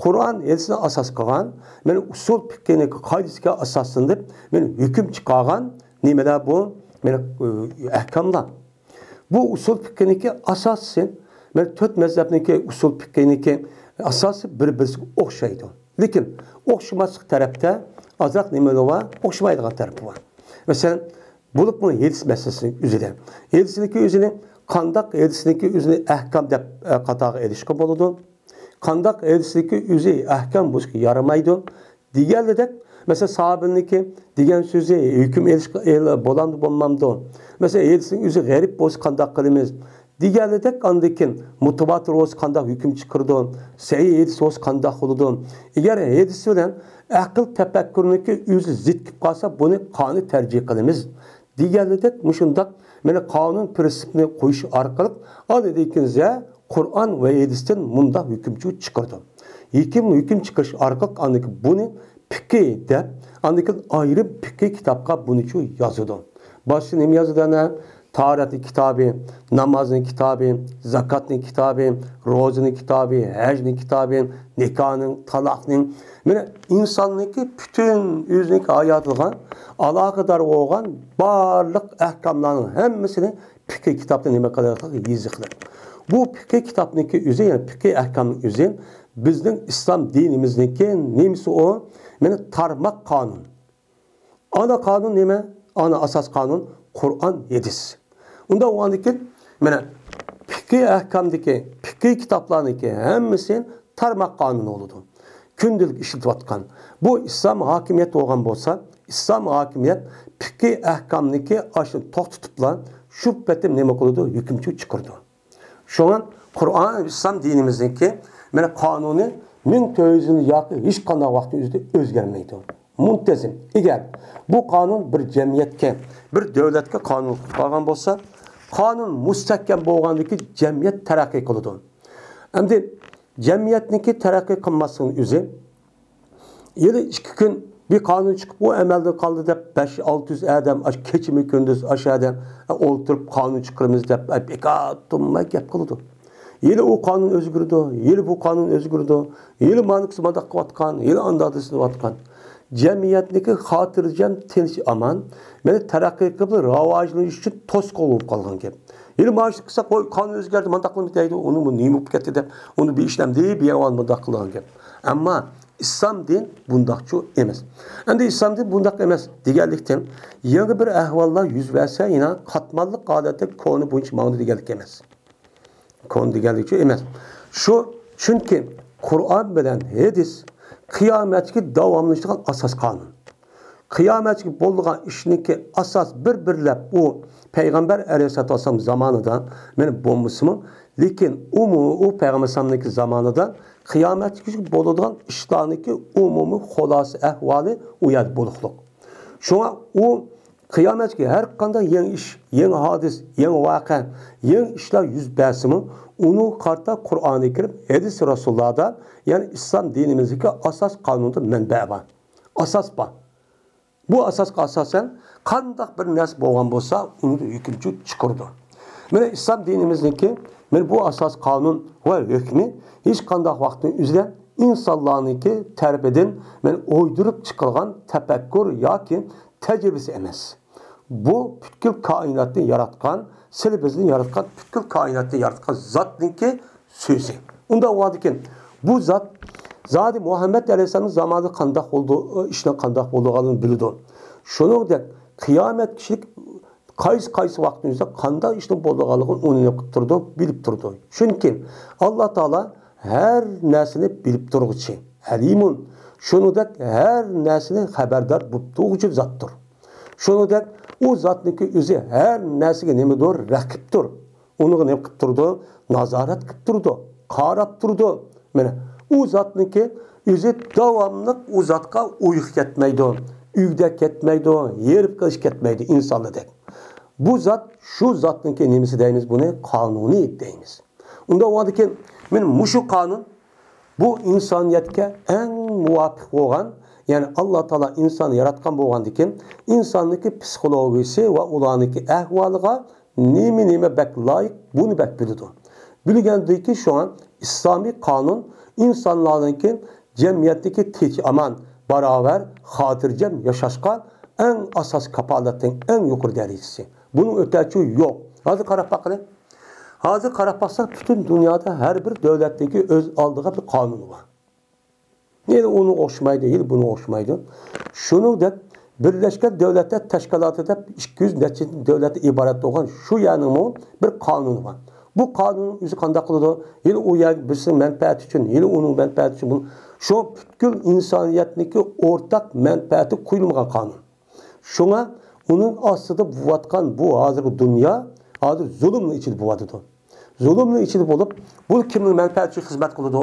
قۇرئان ھەدىسنى ئاساس قىلغان، مانا ئۇسۇل پىقھىنىڭ قائىدىسىگە ئاساسلىنىپ، مانا ھۆكۈم چىقارغان نېمىلەر بۇ؟ مانا، ئە، ئەھكاملار. بۇ ئۇسۇل پىقھىنىڭكى ئاساسى، مانا تۆت مەزھەپنىڭكى ئۇسۇل پىقھىنىڭكى ئاساسى بىر-بىرسىگە ئوخشايدۇ. لېكىن ئوخشىماسلىق تەرەپتە ئازراق نېمىلەر بار؟ ئوخشىمايدىغان تەرىپى بار. مەسىلەن، بولۇپمۇ ھېدىس مەسىلىسىنىڭ ئۆزىدە. ھېدىسنىڭكى ئۆزىنى قانداق ھېدىسنىڭكى ئۆزىنى ئەھكام دەپ، ئە، قاتارغا ئېلىشقا بولىدۇ؟ قانداق ھېدىسنىڭكى ئۆزى ئەھكام بولۇشقا يارىمايدۇ؟ دېگەنلىدەك، مەسىلەن، ساھابىنىڭكى دېگەن سۆزى ھۆكۈم ئېلىشقا ئېل-، بولامدۇ، بولمامدۇ؟ مەسىلەن، ھېدىسنىڭ ئۆزى غەرىب بولسا قانداق قىلىمىز؟ دېگەنلىدەك، ئاندىن كېيىن مۇتەۋاتىر بولسا قانداق ھۆكۈم چىقىرىدۇ؟ سەھىھ ھېدىس بولسا قانداق بولىدۇ؟ ئەگەر ھېدىس بىلەن ئەقىل تەپەككۇرنىڭكى ئۆزى زىت كېلىپ قالسا، بۇنى قانۇن تەرجىھ قىلىمىز. دېگەنلىدەك، مۇشۇنداق، مانا، قانۇن پىرىنسىپنى قويۇش ئارقىلىق ئاندىن كېيىن قۇرئان ۋە ھەدىستىن مۇنداق ھۆكۈم چىقىرىدۇ. ھۆكۈم، ھۆكۈم چىقىرىش ئارقىلىق ئاندىن كېيىن بۇنى پىقھى دەپ، ئاندىن كېيىن ئايرىم پىقھى كىتابقا بۇنىچۇ يازىدۇ. باشتا نېمە يازىدۇ ئەنە؟ تاھارەتنىڭ كىتابى، نامازنىڭ كىتابى، زاكاتنىڭ كىتابى، روزىنىڭ كىتابى، ھەجنىڭ كىتابى، نىكاھنىڭ، تالاقنىڭ، مانا، ئىنساننىڭكى پۈتۈن ئۆزىنىڭكى ھاياتىغا ئالاقىدار بولغان بارلىق ئەھكاملارنىڭ ھەممىسىنى پىقھى كىتابتا نېمە قىلىۋاتقان؟ يېزىقلىق. بۇ پىقھى كىتابنىڭكى ئۆزى، يەنى پىقھى ئەھكامنىڭ ئۆزى بىزنىڭ ئىسلام دىنىمىزنىڭكى نېمىسى ئۇ؟ مانا، تارماق قانۇن. ئانا قانۇن نېمە؟ ئانا ئاساس قانۇن قۇرئان، ھەدىس. ئۇنداق بولغاندىكىن، مانا، پىقھى ئەھكامدىكى، پىقھى كىتابلارنىڭكى ھەممىسى تارماق قانۇنى بولىدۇ. كۈندىلىك ئىشلىتىۋاتقان. بۇ ئىسلام ھاكىمىيەت بولغان بولسا، ئىسلام ھاكىمىيەت پىقھى ئەھكامنىكى ئاشۇنى توختىتىپلا، شۇ پېتىم نېمە قىلىدۇ؟ ھۆكۈم چىقىرىدۇ. شۇڭا قۇرئان، ئىسلام دىنىمىزنىڭكى، مانا، قانۇنى مىڭ تۆت يۈز يىل ياكى ھېچقانداق ۋاقىتنىڭ ئۆزىدە ئۆزگەرمەيدۇ. مۇنتەزىم. ئەگەر بۇ قانۇن بىر جەمئىيەتكە، بىر دۆلەتكە قانۇن قىلىپ قالغان بولسا، قانۇن مۇستەھكەم بولغاندىكى جەمئىيەت تەرەققىي قىلىدۇ. ئەمدى جەمئىيەتنىڭكى تەرەققىي قىلماسلىقىنىڭ ئۆزى، يەنە ئىككى كۈن بىر قانۇن چىقىپ، ئۇ ئەمەلدىن قالدى دەپ، بەش ئالتە يۈز ئادەم ئاش-، كېچىمۇ كۈندۈز ئاشۇ يەردە ئولتۇرۇپ قانۇن چىقىرىمىز دەپ، بىكار تۇرماي گەپ قىلىدۇ. يەنە ئۇ قانۇن ئۆزگىرىدۇ، يەنە بۇ قانۇن ئۆزگىرىدۇ، يەنە مانىكىسى مانداق قىلىۋاتقان، يەنە ئانداق دېسىلىۋاتقان. جەمئىيەتنىڭكى خاتىرجەم، تىنچ، ئامان، مانا، تەرەققىي قىلىپ راۋاجلىنىش ئۈچۈن توسقۇن بولۇپ قالغان گەپ. يەنە مانا شۇ قىلساق، ۋوي، قانۇن ئۆزگەردى، مانداق قىلمىدى دەيدۇ، ئۇنىڭ بۇ نېمە بولۇپ كەتتى دەپ، ئۇنى بىر ئىشلەمدى، بىر ئەھۋال مۇنداق قىلغان گەپ. ئەمما ئىسلام دىن بۇنداقچۇ ئەمەس. ئەمدى ئىسلام دىن بۇنداق ئەمەس دېگەنلىكتىن، يېڭى بىر ئەھۋاللار يۈز بەرسە، يەنە قاتماللىق ھالەتتە كونا بويىچە ماڭىدۇ دېگەنلىك ئەمەس. كونا دېگەنلىكچۇ ئەمەس. شۇ، چۈنكى قۇرئان بىلەن ھەدىس قىيامەتكە داۋاملىشىدىغان ئاساس قانۇن. قىيامەتكە بولىدىغان ئىشنىڭكى ئاساس بىر-بىرلەپ ئۇ پەيغەمبەر ئەلەيھىسسالاتۇ ۋەسسالام زامانىدا مانا بولمىسىمۇ، لېكىن ئۇمۇ، ئۇ پەيغەمبەر ئەلەيھىسسالامنىڭكى زامانىدا قىيامەتكىچە بولىدىغان ئىشلارنىڭكى ئومۇمىي خۇلاسە ئەھۋالى ئۇ يەردە بولۇقلۇق. شۇڭا ئۇ قىيامەتكە ھەر قانداق يېڭى ئىش، يېڭى ھادىس، يېڭى ۋەقە، يېڭى ئىشلار يۈز بەرسىمۇ، ئۇنىڭغا قارىتا قۇرئانى كەرىم، ھەدىس رەسۇلۇللادا، يەنى ئىسلام دىنىمىزدىكى ئاساس قانۇندا مەنبە بار. ئاساس بار. بۇ ئاساسقا ئاساسەن قانداق بىر نەرسە بولغان بولسا، ئۇنى ھۆكۈمچى چىقىرىدۇ. مانا ئىسلام دىنىمىزنىڭكى، مانا بۇ ئاساس قانۇن ۋە ھۆكمى ھېچقانداق ۋاقىتنىڭ ئۆزىدە ئىنسانلارنىڭكى تەرىپىدىن مانا ئويدۇرۇپ چىقىلغان تەپەككۇر ياكى تەجرىبىسى ئەمەس. بۇ پۈتكۈل كائىناتنى ياراتقان، سىلى بىزنى ياراتقان، پۈتكۈل كائىناتنى ياراتقان زاتنىڭكى سۆزى. ئۇنداق بولغاندىكىن، بۇ زات زادى مۇھەممەد ئەلەيھىسسالامنىڭ زامانىدا قانداق بولدى، ئىشنىڭ قانداق بولىدىغانلىقىنى بىلىدۇ. شۇنىڭدەك قىيامەت كىشىلىك قايسى، قايسى ۋاقىتنىڭ ئۆزىدە قانداق ئىشنىڭ بولىدىغانلىقىنى ئۇنى نېمە قىلىپ تۇرىدۇ، بىلىپ تۇرىدۇ. چۈنكى ئاللا تائالا ھەر نەرسىنى بىلىپ تۇرغۇچى، ئەلىمۇن. شۇنىڭدەك ھەر نەرسىنى خەۋەردار بولۇپ تۇرغۇچى زاتتۇر. شۇنىڭدەك ئۇ زاتنىڭكى ئۆزى ھەر نەرسىگە نېمىدۇر؟ رەقىبتۇر. ئۇنىڭغا نېمە قىلىپ تۇرىدۇ؟ نازارەت قىلىپ تۇرىدۇ، قاراپ تۇرىدۇ. مانا ئۇ زاتنىڭكى ئۆزى داۋاملىق ئۇ زاتقا ئۇيقۇ كەتمەيدۇ، ئۆگدە كەتمەيدۇ، ھېرىپ قېلىش كەتمەيدۇ ئىنسانلاردەك. بۇ زات، شۇ زاتنىڭكى نېمىسى دەيمىز بۇنى؟ قانۇنى دەيمىز. ئۇنداق بولغاندىكىن، مانا مۇشۇ قانۇن بۇ ئىنسانىيەتكە ئەڭ مۇۋاپىق بولغان، يەنى ئاللا تائالا ئىنساننى ياراتقان بولغاندىكىن، ئىنساننىڭكى پسىخولوگىيىسى ۋە ئۇلارنىڭكى ئەھۋالىغا نېمە، نېمە بەك لايىق، بۇنى بەك بىلىدۇ. بىلگەندىكى شۇڭا ئىسلامىي قانۇن ئىنسانلارنىڭكى جەمئىيەتتىكى تىنچ-ئامان، باراۋەر، خاتىرجەم ياشاشقا ئەڭ ئاساسىي كاپالەتنىڭ ئەڭ يۇقىرى دەرىجىسى. بۇنىڭ ئۆتەچۈ يوق. ھازىر قاراپ باققىلى. ھازىر قاراپ باقساق، پۈتۈن دۇنيادا ھەر بىر دۆلەتنىڭكى ئۆز ئالدىغا بىر قانۇنى بار. يەنە ئۇنىڭغا ئوخشىمايدۇ، يەنە بۇنىڭغا ئوخشىمايدۇ. شۇنىڭدەك بىرلەشكەن دۆلەتلەر تەشكىلاتى دەپ ئىككى يۈز نەچچە دۆلەتتىن ئىبارەت بولغان شۇ يەرنىڭمۇ بىر قانۇنى بار. بۇ قانۇن ئۆزى قانداق قىلىدۇ؟ يەنە ئۇ يەر بىرسىنىڭ مەنپەئەتى ئۈچۈن، يەنە ئۇنىڭ مەنپەئەتى ئۈچۈن بۇ، شۇ پۈتكۈل ئىنسانىيەتنىڭكى ئورتاق مەنپەئەتى قويۇلمىغان قانۇن. شۇڭا ئۇنىڭ ئاستىدا بولۇۋاتقان بۇ ھازىرقى دۇنيا ھازىر زۇلۇمنىڭ ئىچىدە بولۇۋاتىدۇ. زۇلۇمنىڭ ئىچىدە بولۇپ، بۇ كىمنىڭ مەنپەئەتى ئۈچۈن خىزمەت قىلىدۇ؟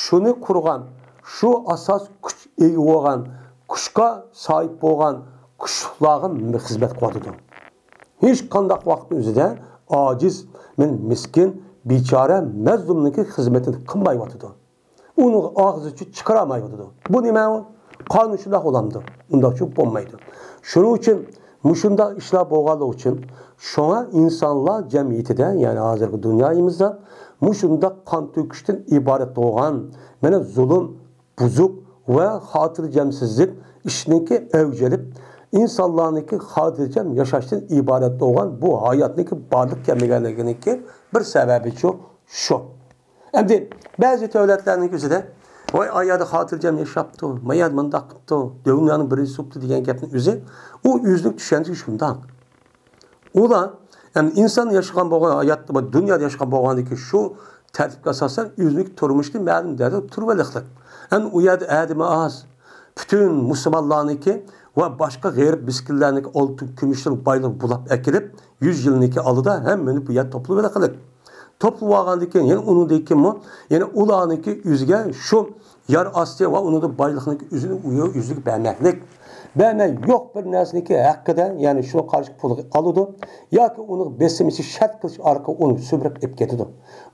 شۇنى قۇرغان، شۇ ئاساس كۈچ ئىگە بولغان، كۈچكە ساھىب بولغان كۈچلۈكلەرگە خىزمەت قىلىۋاتىدۇ. ھېچ قانداق ۋاقىتنىڭ ئۆزىدە ئاجىز، مەن مىسكىن، بىچارە، مەزلۇمنىڭكى خىزمىتىنى قىلمايۋاتىدۇ. ئۇنىڭ ئاغزىچۇ چىقىرالمايۋاتىدۇ. بۇ نېمە ئۇ؟ قانۇن شۇنداق بولامدۇ؟ ئۇنداقچۇ بولمايدۇ. شۇنىڭ ئۈچۈن مۇشۇنداق ئىشلار بولغانلىقى ئۈچۈن، شۇڭا ئىنسانلار جەمئىيىتىدە، يەنى ھازىرقى دۇنيايىمىزدا مۇشۇنداق قان تۆكۈشتىن ئىبارەت بولغان، مانا زۇلۇم، بۇزۇق ۋە خاتىرجەمسىزلىك ئىشنىڭكى ئەۋج ئېلىپ، ئىنسانلارنىڭكى خاتىرجەم ياشاشتىن ئىبارەت بولغان بۇ ھاياتنىڭكى بارلىققا كەلمىگەنلىكىنىڭكى بىر سەۋەبىچۇ شۇ. ئەمدى بەزى دۆلەتلەرنىڭ ئۆزىدە، ۋاي، ئا يەردە خاتىرجەم ياشاپتۇ، ما يەردە مۇنداق قىپتۇ، دۇنيانىڭ بىرىنچىسى بوپتۇ دېگەن گەپنىڭ ئۆزى، ئۇ ئۆزىنىڭ چۈشەنچىسى شۇنداق. ئۇلار، ئەمدى ئىنسان ياشىغان بولغان ھاياتتا، دۇنيادا ياشىغان بولغاندىكى شۇ تەرتىپكە ئاساسەن ئۆزىنىڭ تۇرمۇشىنى مەلۇم دەرىجىدە تۇرۇۋېلىقلىق. ئەمدى ئۇ يەردە ئادىمى ئاز، پۈتۈن مۇسۇلمانلارنىڭكى ۋە باشقا غېرىب مىسكىنلەرنىڭكى ئالتۇن، كۈمۈشلىرى، بايلىقى بۇلاپ ئەكېلىپ، يۈز يىلنىڭكى ئالدىدا ھەممىنى بۇ يەردە توپلىۋېلىقلىق. توپلىۋالغاندىن كېيىن، يەنە ئۇنىڭدىن كېيىنمۇ، يەنە ئۇلارنىڭكى ئۆزىگە شۇ يەر ئاستى ۋە ئۇنىڭدا بايلىقنىڭكى ئۆزىنى ئۆزىگە بەرمەكلىك. بەرمەي يوق بىر نەرسىنىڭكى ھەققىدە، يەنى شۇنىڭ قارشى پۇلىغا ئالىدۇ. ياكى ئۇنىڭ بېسىم ئىچى شەرت قىلىش ئارقىلىق ئۇنى سۈمۈرۈپ ئېلىپ كېتىدۇ.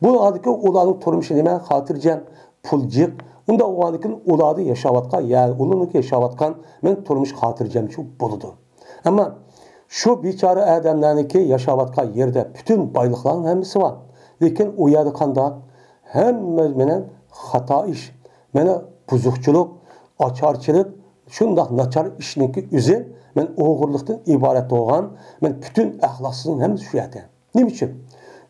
بۇ ھالدىكى ئۇلارنىڭ تۇرمۇشى نېمە؟ خاتىرجەم، پۇل جىق. ئۇنداق بولغاندىكىن ئۇلاردا ياشاۋاتقان، يەنى ئۇلارنىڭكى ياشاۋاتقان مەن تۇرمۇش خاتىرجەمچۇ بولىدۇ. ئەمما شۇ بىچارە ئادەملەرنىڭكى ياشاۋاتقان يېرىدە پۈتۈن بايلىقلارنىڭ ھەممىسى بار. لېكىن ئۇ يەردە قانداق؟ ھەممە مەنە خاتا ئىش، مەنە بۇزۇقچىلىق، ئاچارچىلىق، شۇنداق ناچار ئىشنىڭكى ئۆزى، مەن ئوغرىلىقتىن ئىبارەت بولغان، مەن پۈتۈن ئەخلاقسىزنىڭ ھەممىسى شۇ يەردە. نېمە ئۈچۈن؟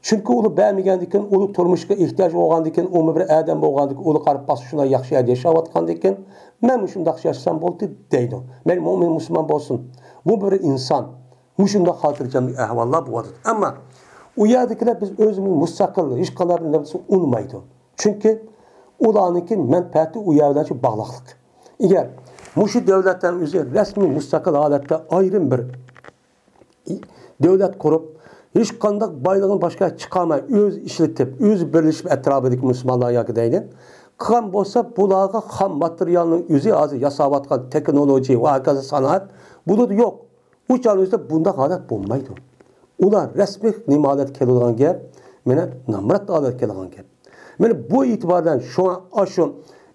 چۈنكى ئۇلار بەرمىگەندىكىن، ئۇلار تۇرمۇشقا ئېھتىياج بولغاندىكىن، ئۇمۇ بىر ئادەم بولغاندىكىن، ئۇلار قاراپ باقسا شۇنداق ياخشى يەردە ياشاۋاتقاندىكىن، مەنمۇ شۇنداق ياشىسام بولدى دەيدۇ. مەيلى مۆمىن مۇسۇلمان بولسۇن، بۇ بىر ئىنسان. مۇشۇنداق خاتىرجەملىك ئەھۋاللار بولۇۋاتىدۇ. ئەمما ئۇ يەردىكىلەر بىز ئۆزىمىز مۇستەقىل، ھېچقانداق بىر نەرسە ئۇنىمايدۇ. چۈنكى ئۇلارنىڭكى مەنپەئەتى ئۇ يەر بىلەن شۇ باغلىقلىق. ئەگەر مۇشۇ دۆلەتلەرنىڭ ئۆزى رەسمىي مۇستەقىل ھالەتتە ئايرىم بىر دۆلەت قۇرۇپ، ھېچقانداق بايلىقىنى باشقا چىقارماي، ئۆزى ئىشلىتىپ، ئۆزى بىرلىشىپ، ئەتراپىدىكى مۇسۇلمانلار ياكى دەيلى، قىلغان بولسا، بۇلارغا خام ماتېرىيالنىڭ ئۆزى، ھازىر ياساۋاتقان تېخنولوگىيە ۋە ھاكازا سانائەت بۇلاردا يوق. ئۇ چاغنىڭ ئۆزىدە بۇنداق ھالەت بولمايدۇ. ئۇلار رەسمىي نېمە ھالەتكە كېلىدىغان گەپ؟ مانا نامرات ھالەتكە كېلىدىغان گەپ. مانا بۇ ئېتىبار بىلەن شۇڭا ئاشۇ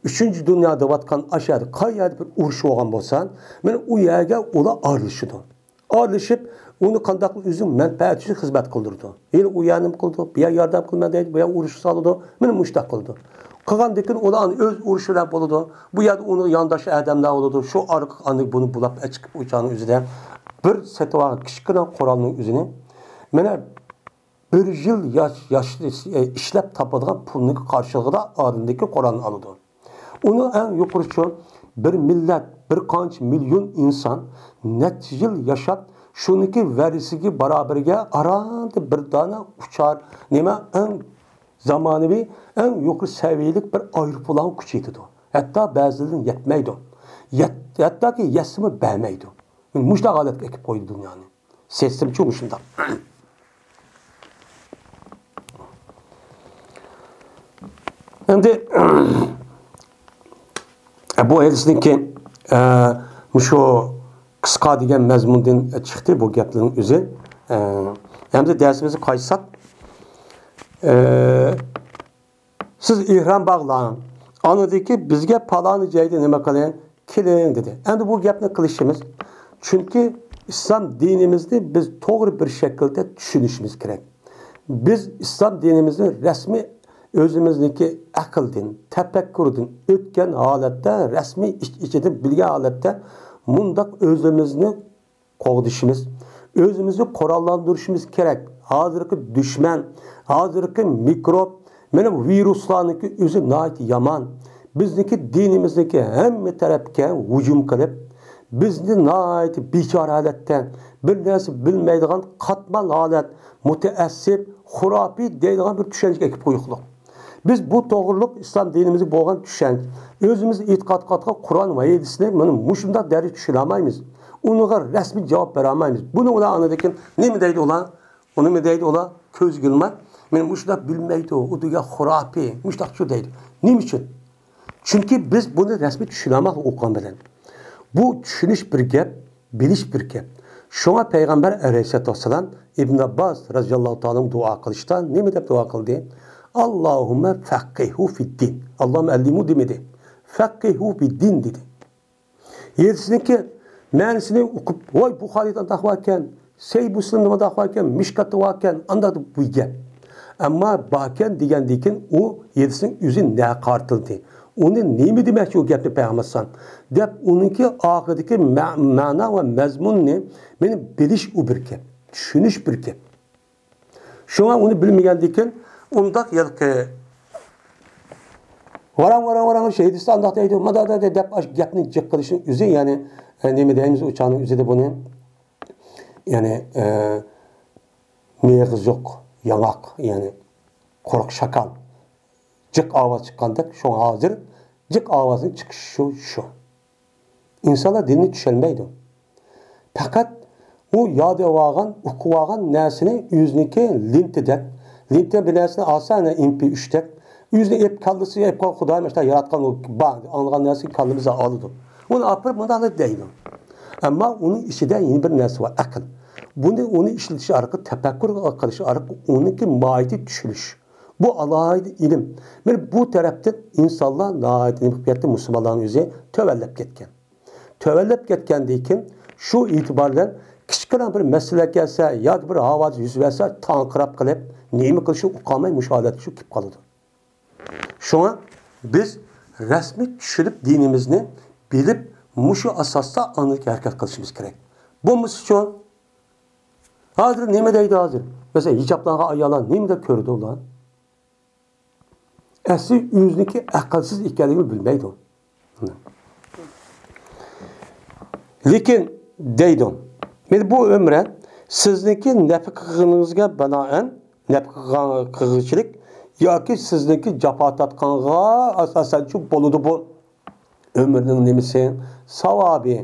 ئۈچىنچى دۇنيا دەۋاتقان ئاشۇ يەردە قاي يەردە بىر ئۇرۇش بولغان بولسا، مانا ئۇ يەرگە ئۇلار ئارىلىشىدۇ. ئارىلىشىپ، ئۇنى قانداق ئۆزىنىڭ مەنپەئەتى ئۈچۈن خىزمەت قىلدۇرىدۇ. يەنە ئۇ يەرنى نېمە قىلىدۇ، بۇ يەر ياردەم قىلىمەن دەيدۇ، بۇ يەر ئۇرۇش سالىدۇ، مانا مۇشۇنداق قىلىدۇ. قىلغاندىن كېيىن ئۇلار ئۆز ئۇرۇشى بىلەن بولىدۇ. بۇ يەردە ئۇنىڭ يانداش ئادەملەر بولىدۇ. شۇ ئارقىلىق ئاندىن بۇنى بۇلاپ ئەچىقىپ، ئۇ چاغنىڭ ئۆزىدە بىر سېتىۋالغان كىچىككىنە قورالنىڭ ئۆزىنى، مانا، بىر يىل ياش، ياش، ئىشلەپ تاپىدىغان پۇلنىڭ قارشىلىقىدا ئادەمدىكى قورالنى ئالىدۇ. ئۇنىڭ ئەڭ يۇقىرىچۇ بىر مىللەت، بىر قانچە مىليون ئىنسان نەچچە يىل ياشاپ، شۇنىڭكى ۋەرىسىگە بارابىرىگە ئاراندا بىر دانە ئۇچار، نېمە، ئەڭ زامانىۋى، ئەڭ يۇقىرى سەۋىيەلىك بىر ئايروپىلانغا كۈچ يېتىدۇ. ھەتتا بەزىلىرىدىن يەتمەيدۇ. يەت-، ھەتتاكى يەتسىمۇ بەرمەيدۇ. مۇشۇنداق ھالەتكە ئەكىپ قويدى دۇنيانى. سىستېمىچۇ مۇشۇنداق. ئەمدى بۇ ھەدىسنىڭكى، ئە، مۇشۇ قىسقا دېگەن مەزمۇندىن چىقتى بۇ گەپلەرنىڭ ئۆزى. ئە، ئەمدى دەرسىمىزگە قايتساق، ئە، سىز ئېھرام باغلاڭ. ئاندىن كېيىن بىزگە پالانى جايدا نېمە قىلىڭ؟ كېلىڭ دېدى. ئەمدى بۇ گەپنى قىلىشىمىز. چۈنكى ئىسلام دىنىمىزنى بىز توغرا بىر شەكىلدە چۈشىنىشىمىز كېرەك. بىز ئىسلام دىنىمىزنى رەسمىي ئۆزىمىزنىڭكى ئەقىلدىن، تەپەككۇردىن ئۆتكەن ھالەتتە، رەسمىي ئىچ-ئىچىدىن بىلگەن ھالەتتە مۇنداق ئۆزىمىزنى قوغدىشىمىز، ئۆزىمىزنى قوراللاندۇرۇشىمىز كېرەك. ھازىرقى دۈشمەن، ھازىرقى مىكروب، مانا ۋىرۇسلارنىڭكى ئۆزى ناھايىتى يامان. بىزنىڭكى دىنىمىزنىڭكى ھەممە تەرەپكە ھۇجۇم قىلىپ، بىزنى ناھايىتى بىچارە ھالەتتە، بىر نەرسە بىلمەيدىغان قاتمال ھالەت، مۇتەئەسسىپ، خۇراپىي دەيدىغان بىر چۈشەنچىگە ئەكىپ قويۇقلۇق. بىز بۇ توغرۇلۇق ئىسلام دىنىمىزگە بولغان چۈشەنچ، ئۆزىمىز ئېتىقاد قىلىۋاتقان قۇرئان ۋە ھەدىسنى مانا مۇشۇنداق دەرىجىدە چۈشىنەلمەيمىز. ئۇنىڭغا رەسمىي جاۋاب بېرەلمەيمىز. بۇنى ئۇلار ئاندىن كېيىن نېمە دەيدۇ ئۇلار؟ ئۇنى نېمە دەيدۇ ئۇلار؟ كۆزگە ئىلماي، مانا مۇشۇنداق بىلمەيدۇ، ئۇ دېگەن خۇراپىي، مۇشۇنداق شۇ دەيدۇ. نېمە ئۈچۈن؟ چۈنكى بىز بۇنى رەسمىي چۈشىنەلمەيمىز ئوقۇغان بىلەن. بۇ چۈشىنىش بىر گەپ، بىلىش بىر گەپ. شۇڭا پەيغەمبەر ئەلەيھىسسالاتۇ ۋەسسالام ئىبن ئابباس رەزىياللاھۇ تائالا دۇئا قىلىشتا نېمە دەپ دۇئا قىلدى؟ «ئاللاھۇممە فەققىھۇ فىددىن.» «ئاللاھۇممە ئەللىمۇ» دېمىدى. «فەققىھۇ فىددىن» دېدى. ھەدىسنىڭكى مەنىسىنى ئوقۇپ، «ۋاي، بۇخارىيدا ئانداق باركەن، سەھىھ مۇسلىمدا ئانداق باركەن، مىشكاتتا باركەن، ئانداق» دەپ بۇ گەپ. ئەمما باركەن دېگەندىن كېيىن ئۇ ھەدىسنىڭ ئۆزى نەگە قارىتىلدى؟ ئۇنى نېمە دېمەكچى ئۇ گەپنى پەيغەمبەر ئەلەيھىسسالام؟ دەپ ئۇنىڭكى ئاخىرىدىكى مە-، مەنا ۋە مەزمۇننى مانا بىلىش ئۇ بىر گەپ، چۈشىنىش بىر گەپ. شۇڭا ئۇنى بىلمىگەندىن كېيىن ئۇنداق ھېلىقى ۋاراڭ، ۋاراڭ، ۋاراڭ، شەھىدىستان ئانداق دەيدۇ، مادا، دا، دا، دەپ ئاشۇ گەپنى جىق قىلىشنىڭ ئۆزى، يەنى، ئە، نېمە دەيمىز ئۇ چاغنىڭ ئۆزىدە بۇنى؟ يەنى، ئە، مېغىز يوق، ياڭاق، يەنى قۇرۇق شاكال. جىق ئاۋاز چىققاندەك، شۇڭا ھازىر جىق ئاۋازنىڭ چىقىشى شۇ، شۇ. ئىنسانلار دىننى چۈشەنمەيدۇ. پەقەت ئۇ ياد ئېلىۋالغان، ئۇقۇۋالغان نەرسىنى ئۆزىنىڭكى لېنتىدەك، لېنتە بىر نەرسىنى ئالسا، ئەنە، ئېم پى ئۈچتەك، ئۆزىنى ئېپ كاللىسىغا ئېپ قويۇپ، خۇدايىم ئاشۇنداق ياراتقان، ئۇ بار، ئاڭلىغان نەرسىنى كاللىمىزغا ئالىدۇ. ئۇنى ئاپىرىپ مۇنداق دەيدۇ. ئەمما ئۇنىڭ ئىچىدە يەنە بىر نەرسە بار، ئەقىل. بۇنى، ئۇنى ئىشلىتىش ئارقىلىق، تەپەككۇر قىلىش ئارقىلىق ئۇنىڭكى ماھىيىتى چۈشىنىش. بۇ ئالاھىدە ئىلىم. مانا بۇ تەرەپتىن ئىنسانلار ناھايىتى نېمە قىلىپ كەتتى؟ مۇسۇلمانلارنىڭ ئۆزى تۆۋەنلەپ كەتكەن. تۆۋەنلەپ كەتكەندىن كېيىن شۇ ئېتىبار بىلەن كىچىككىنە بىر مەسىلە كەلسە ياكى بىر ھاۋادىس يۈز بەرسە تاڭقىراپ قېلىپ نېمە قىلىشنى ئۇقالماي مۇشۇ ھالەتكە چۈشۈپ كېلىپ قالىدۇ. شۇڭا بىز رەسمىي چۈشىنىپ دىنىمىزنى بىلىپ مۇشۇ ئاساستا ئاندىن كېيىن ھەرىكەت قىلىشىمىز كېرەك. بولمىسىچۇ؟ ھازىر نېمە دەيدۇ ھازىر؟ مەسىلەن، ھىجابلانغان ئاياللار نېمە دەپ كۆرىدۇ ئۇلار؟ ئەسلى ئۆزىنىڭكى ئەقىلسىز ئىكەنلىكىنى بىلمەيدۇ. لېكىن دەيدۇ، مانا بۇ ئۆمرە سىزنىڭكى نەپىقە قىلغىنىڭىزغا بىنائەن، نەپىقە قىلغان، قىلغۇچىلىك ياكى سىزنىڭكى جاپا تارتقانغا ئاساسەنچۇ بولىدۇ بۇ. ئۆمرىنىڭ نېمىسى؟ ساۋابى،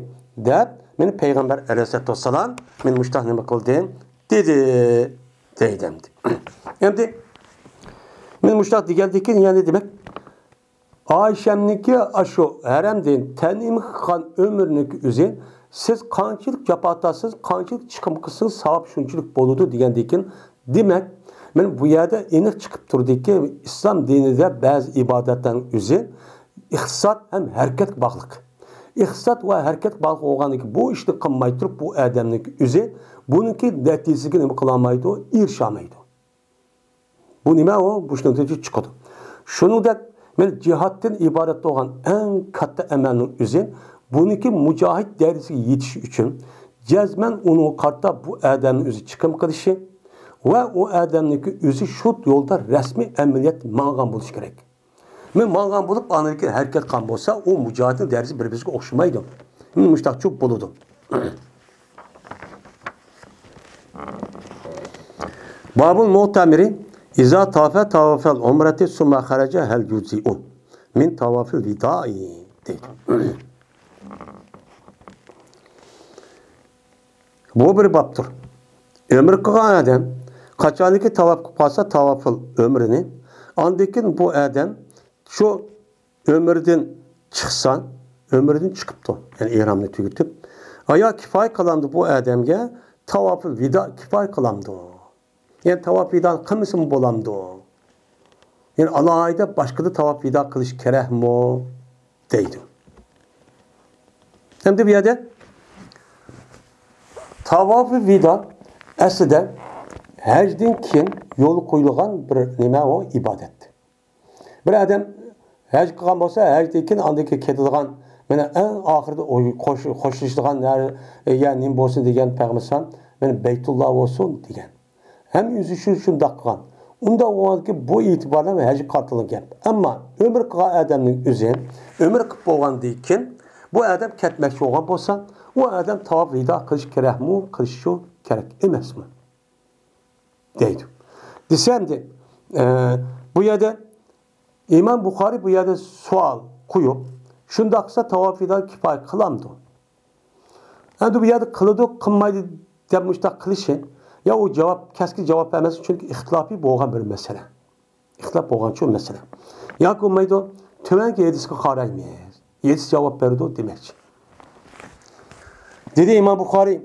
دەپ، مانا پەيغەمبەر ئەلەيھىسسالاتۇ ۋەسسالام مانا مۇشۇنداق نېمە قىلدى؟ دېدى، دەيدۇ ئەمدى. ئەمدى مانا مۇشۇنداق دېگەندىن كېيىن، يەنى دېمەك، ئائىشەمنىڭكى ئاشۇ ھەرەمدىن تەنئىم قىلغان ئۆمرىنىڭكى ئۆزى، سىز قانچىلىك جاپا تارتسىڭىز، قانچىلىك چىقىم قىلسىڭىز، ساۋاب شۇنچىلىك بولىدۇ دېگەندىن كېيىن، دېمەك، مانا بۇ يەردە ئېنىق چىقىپ تۇردىكى، ئىسلام دىنىدا بەزى ئىبادەتلەرنىڭ ئۆزى ئىقتىساد ھەم ھەرىكەتكە باغلىق. ئىقتىساد ۋە ھەرىكەتكە باغلىق بولغاندىن كېيىن، بۇ ئىشنى قىلماي تۇرۇپ، بۇ ئادەمنىڭكى ئۆزى بۇنىڭكى نەتىجىسىگە نېمە قىلالمايدۇ؟ ئېرىشەلمەيدۇ. بۇ نېمە ئۇ؟ بۇ شۇنىڭدىن چىقىدۇ. شۇنىڭدەك، مانا جىھادتىن ئىبارەت بولغان ئەڭ كاتتا ئەمەلنىڭ ئۆزى، بۇنىڭكى مۇجاھىد دەرىجىسىگە يېتىش ئۈچۈن، جەزمەن ئۇنىڭغا قارىتا بۇ ئادەمنىڭ ئۆزى چىقىم قىلىشى ۋە ئۇ ئادەمنىڭكى ئۆزى شۇ يولدا رەسمىي ئەمەلىيەت ماڭغان بولۇشى كېرەك. مانا ماڭغان بولۇپ، ئاندىن كېيىن ھەرىكەت قىلغان بولسا، ئۇ مۇجاھىدنىڭ دەرىجىسى بىر-بىرىگە ئوخشىمايدۇ. مانا مۇشۇنداقچۇ بولىدۇ. بابۇل مۇئتەمىرى ئىزا تافە تاۋافەل ئۇمرەتى سۇممە خەرەجە ھەل يۇجزىئۇ مىن تاۋافىل ۋىدائى دەيدۇ. بۇ بىر بابتۇر. ئۆمرە قىلغان ئادەم قاچانكى تاۋاپ قىلىپ قالسا، تاۋافىل ئۆمرىنى، ئاندىن كېيىن بۇ ئادەم شۇ ئۆمرىدىن چىقسا، ئۆمرىدىن چىقىپتۇ، يەنى ئېھرامنى تۈگىتىپ، ئايا كىپايە قىلامدۇ بۇ ئادەمگە؟ تاۋافىل ۋىدا كىپايە قىلامدۇ؟ يەنى تاۋاپ ۋىدا قىلمىسىمۇ بولامدۇ؟ يەنى ئالاھىدە باشقىدا تاۋاپ ۋىدا قىلىش كېرەكمۇ؟ دەيدۇ. ئەمدى بۇ يەردە تاۋاپى ۋىدا ئەسلىدە ھەجدىن كېيىن يولغا قويۇلغان بىر نېمە ئۇ؟ ئىبادەت. بىر ئادەم ھەج قىلغان بولسا، ھەجدىن كېيىن ئاندىن كېيىن كېتىدىغان، مانا ئەڭ ئاخىرىدا ئۇ خوش-، خوشلىشىدىغان نەر-، يەر نېمە بولسۇن دېگەن پەيغەمبەر ئەلەيھىسسالام، مانا بەيتۇللا بولسۇن دېگەن. ھەم ئۆزى شۇ، شۇنداق قىلغان. ئۇنداق بولغاندىكىن بۇ ئېتىبارەن ھەجگە قارىتىلغان گەپ. ئەمما ئۆمرە قىلغان ئادەمنىڭ ئۆزى ئۆمرە قىلىپ بولغاندىن كېيىن بۇ ئادەم كەتمەكچى بولغان بولسا، ئۇ ئادەم تاۋاپ ۋىدا قىلىش كېرەكمۇ، قىلىشى كېرەك ئەمەسمۇ؟ دەيدۇ. دېسە ئەمدى، ئە، بۇ يەردە ئىمام بۇخارىي بۇ يەردە سوئال قويۇپ، شۇنداق قىلسا تاۋاپ ۋىدا كىپايە قىلامدۇ؟ ئەمدى بۇ يەردە قىلىدۇ، قىلمايدۇ دەپ مۇشۇنداق قىلىشى، يا ئۇ جاۋاب، كەسكىن جاۋاب ئەمەس، چۈنكى ئىختىلاپى بولغان بىر مەسىلە. ئىختىلاپ بولغانچۇ مەسىلە. ياكى بولمايدۇ، تۆۋەنكى ھەدىسكە قارايمىز. ھەدىس جاۋاب بېرىدۇ دېمەكچى. دېدى ئىمام بۇخارىي،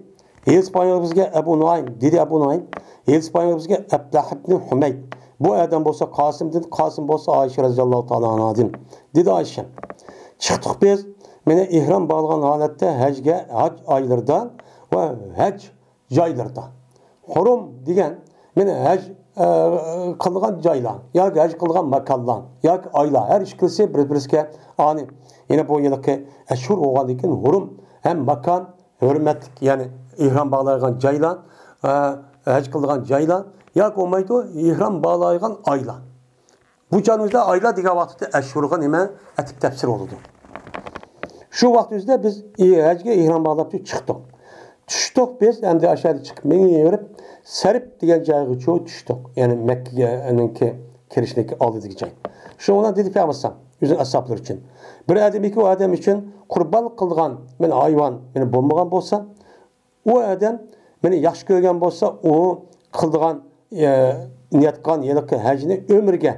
ھەدىس پايغىمبىرىمىزگە ئەبۇ نۇئايم، دېدى ئەبۇ نۇئايم، ھەدىس پايغىمبىرىمىزگە ئەبدەھ ئىبنى ھۇمەيد، بۇ ئادەم بولسا قاسىمدىن، قاسىم بولسا ئائىشە رەزىياللاھۇ تائالا ئانھادىن. دېدى ئائىشە، چىقتۇق بىز، مانا ئېھرام باغلىغان ھالەتتە ھەجگە، ھەج ئايلىرىدا ۋە ھەج جايلىرىدا. ھۇرۇم دېگەن، مانا ھەج، ئە، قىلغان جايلار ياكى ھەج قىلغان ماكانلار ياكى ئايلار، ھەر ئىككىلىسى بىر-بىرسىگە ئانى، يەنە بۇ يىلقى ئەشھۇر بولغاندىن كېيىن ھۇرۇم ھەم ماكان ھۆرمەتلىك، يەنى ئېھرام باغلايدىغان جايلار، ئە، ھەج قىلىدىغان جايلار ياكى بولمايدۇ، ئېھرام باغلايدىغان ئايلار. بۇ جاينىڭ ئۆزىدە ئايلار دېگەن ۋاقىتتا ئەشھۇرغا نېمە ئەتىپ تەپسىر بولىدۇ. شۇ ۋاقىت ئۆزىدە بىز ھەجگە ئېھرام باغلاپ چىقتۇق. چۈشتۇق بىز، ئەمدى ئاشۇ يەردە چىقىپ مېڭىۋېرىپ، سەرىپ دېگەن جايغىچۇ چۈشتۇق. يەنى مەككىگە، ئۇنىڭكى كىرىشنىڭكى ئالدىدىكى جاي. شۇنىڭ بىلەن دېدى پەيغەمبەر ئەلەيھىسسالام ئۆزىنىڭ ئەسھابلىرى ئۈچۈن، بىر ئادەمكى ئۇ ئادەم ئۈچۈن قۇربانلىق قىلىدىغان مانا ھايۋان مانا بولمىغان بولسا، ئۇ ئادەم مېنى ياخشى كۆرگەن بولسا، ئۇ قىلىدىغان، ئە، نىيەت قىلغان ھېلىقى ھەجنى ئۆمرىگە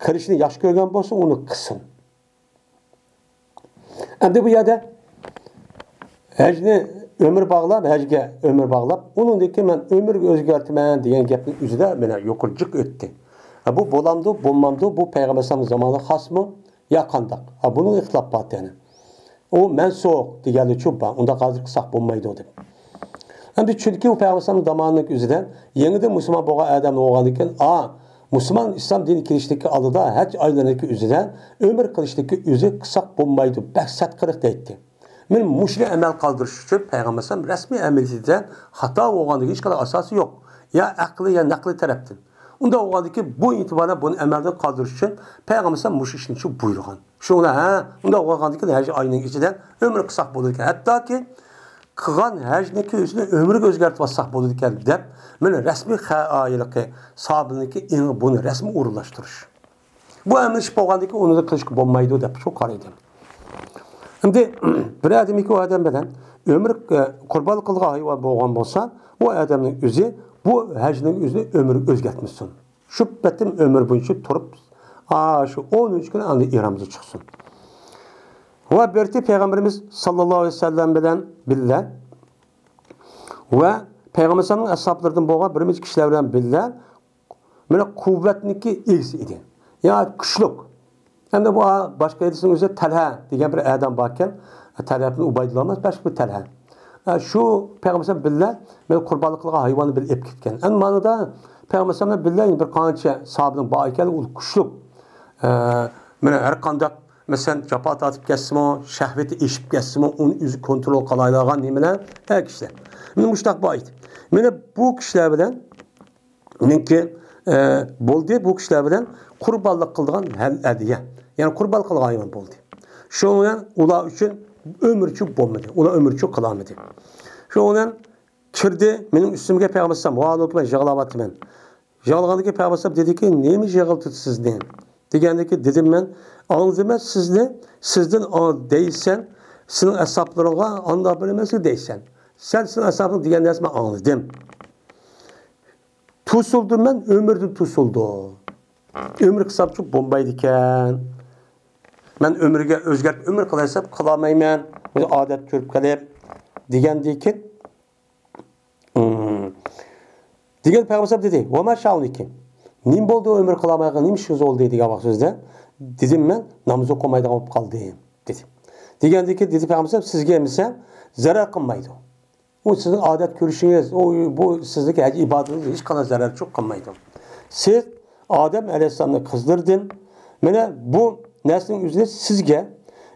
قىلىشنى ياخشى كۆرگەن بولسا، ئۇنى قىلسۇن. ئەمدى بۇ يەردە ھەجنى ئۆمۈر باغلاپ، ھەجگە ئۆمۈر باغلاپ، ئۇنىڭدىن كېيىن مەن ئۆمۈرگە ئۆزگەرتىمەن دېگەن گەپنىڭ ئۆزىدە مانا يۇقىرى جىق ئۆتتى. ھە، بۇ بولامدۇ، بولمامدۇ، بۇ پەيغەمبەر ئەلەيھىسسالامنىڭ زامانىغا خاسمۇ؟ يا قانداق؟ ھە، بۇنىڭ ئىختىلاپ بار يەنە. ئۇ مەنسۇخ دېگەنلىرىچۇ بار، ئۇنداق ھازىر قىلساق بولمايدۇ دەپ. ئەمدى چۈنكى ئۇ پەيغەمبەر ئەلەيھىسسالامنىڭ زامانىنىڭ ئۆزىدە يېڭىدىن مۇسۇلمان بولغان ئادەم بولغاندىكىن، ئا، مۇسۇلمان ئىسلام دىنىگە كىرىشتىكى ئالدىدا ھەج ئايلىرىنىڭكى ئۆزىدە ئۆمرە قىلىشتىكى ئۆزى قىلساق بولمايدۇ، بەك سەت قىلىق دەيتتى. مەن مۇشۇنى ئەمەل قىلدۇرۇش ئۈچۈن پەيغەمبەر ئەلەيھىسسالام رەسمىي ئەمەلىيىتىدە خاتا بولغاندىكىن ھېچقانداق ئاساسى يوق. يا ئەقلىي، يا نەقلىي تەرەپتىن. ئۇنداق بولغاندىكىن بۇ ئېتىبارەن بۇنى ئەمەلدىن قالدۇرۇش ئۈچۈن پەيغەمبەر ئەلەيھىسسالام مۇشۇ ئىشنى شۇ بۇيرۇغان. شۇڭا ھە، ئۇنداق بولغاندىكىن ھەج ئايىنىڭ ئىچىدە ئۆمرە قىلساق بولىدىكەن. ھەتتاكى قىلغان ھەجنىڭكى ئۆزىنى ئۆمرىگە ئۆزگەرتىۋاتساق بولىدىكەن دەپ، مانا رەسمىي خە-، ئايىلىقى ساھابىنىڭكى ئېڭى بۇنى رەسمىي ئورۇنلاشتۇرۇش. بۇ ئەمەلىي ئىش بولغاندىكىن ئۇنى قىلىشقا بولمايدۇ دەپ شۇ قارايدۇ. ئەمدى بىر ئادەمكى ئۇ ئادەم بىلەن ئۆمرە، ئە، قۇربان قىلغان ھايۋان بولغان بولسا، ئۇ ئادەمنىڭ ئۆزى بۇ ھەجنىڭ ئۆزىنى ئۆمرىگە ئۆزگەرتمىسۇن. شۇ پېتىم ئۆمرى بويىچە تۇرۇپ، ئاشۇ ئونىنچى كۈنى ئاندىن ئېھرامدىن چىقسۇن. ۋە بىرتى پەيغەمبىرىمىز ساللاللاھۇ ئەلەيھى ۋەسەللەم بىلەن بىللە ۋە پەيغەمبەر ئەلەيھىسسالامنىڭ ئەسھابلىرىدىن بولغان بىر نەچچە كىشىلەر بىلەن بىللە، مانا، قۇۋۋەتنىڭكى ئىگىسى ئىدى. يا كۈچلۈك. ئەمدى بۇ باشقا ھەدىسنىڭ ئۆزىدە تەلھە دېگەن بىر ئادەم باركەن. تەلھە ئىبن ئۇبەيدۇللا ئەمەس، باشقا بىر تەلھە. ئە، شۇ پەيغەمبەر ئەلەيھىسسالام بىللە مانا قۇربانلىق قىلغان ھايۋاننى بىللە ئېلىپ كەتكەن. ئەمما مانىدا پەيغەمبەر ئەلەيھىسسالام بىللە بىر قانچە ساھابىنىڭ بار ئىكەن، ئۇ كۈچلۈك. ئە، مانا ھەر قانداق، مەسىلەن، جاپا تارتىپ كەتسىمۇ، شەھۋىتى ئېشىپ كەتسىمۇ، ئۇنى ئۆزى كونترول قىلالايدىغان نېمىلەر، ئە، كىشىلەر. مانا مۇشۇنداق بار ئىدى. مانا بۇ كىشىلەر بىلەن مېنىڭكى، ئە، بولدى، بۇ كىشىلەر بىلەن قۇربانلىق قىلىدىغان ھەل ئەدىيە. يەنى قۇربان قىلغان ھايۋان بولدى. شۇنىڭ بىلەن ئۇلار ئۈچۈن ئۆمرىچۇ بولمىدى. ئۇلار ئۆمرىچۇ قىلالمىدى. شۇنىڭ بىلەن كىردى مېنىڭ ئۈستۈمگە پەيغەمبەر ئەلەيھىسسالام، ۋاھالۇكى مەن يىغلاۋاتىمەن. يىغلىغاندىكىن پەيغەمبەر ئەلەيھىسسالام دېدىكى، نېمە يىغلىتىدۇ سىزنى؟ دېگەندىكى دېدىم مەن، ئاڭلىدىم مەن سىزنى، سىزدىن ئاڭ-، دەيسەن، سېنىڭ ئەسھابلىرىڭغا ئانداق بىر ئەمەسلىك دەيسەن. سەن سېنىڭ ئەسھابىڭ دېگەن نەرسىنى مەن ئاڭلىدىم. توسۇلدۇم مەن، ئۆمرىدىن توسۇلدۇم. ئۆمرە قىلسامچۇ بولمايدىكەن. مەن ئۆمرىگە ئۆزگەرتىپ ئۆمرە قىلاي دېسەم قىلالمايمەن. بۇ ئادەت كۆرۈپ قېلىپ دېگەندىكىن، ھىم. دېگەن پەيغەمبەر دېدى، ۋەما شەئنىكى؟ نېمە بولدى ئۆمرە قىلالمايدىغان، نېمە ئىشىڭىز بولدى دېگەن ۋاقىت سۆزدە، دېدىم مەن، ناماز ئوقۇمايدىغان بولۇپ قالدىم، دېدى. دېگەندىكىن دېدى پەيغەمبەر، سىزگە ئەمىسە زەرەر قىلمايدۇ. ئۇ سىزنىڭ ئادەت كۆرۈشىڭىز، ئۇ، بۇ سىزنىڭكى ھەج ئىبادىتىڭىزگە ھېچقانداق زەرەرچۇ قىلمايدۇ. سىز ئادەم ئەلەيھىسسالامنىڭ قىزلىرىدىن، مانا بۇ نەرسىنىڭ ئۆزىنى سىزگە،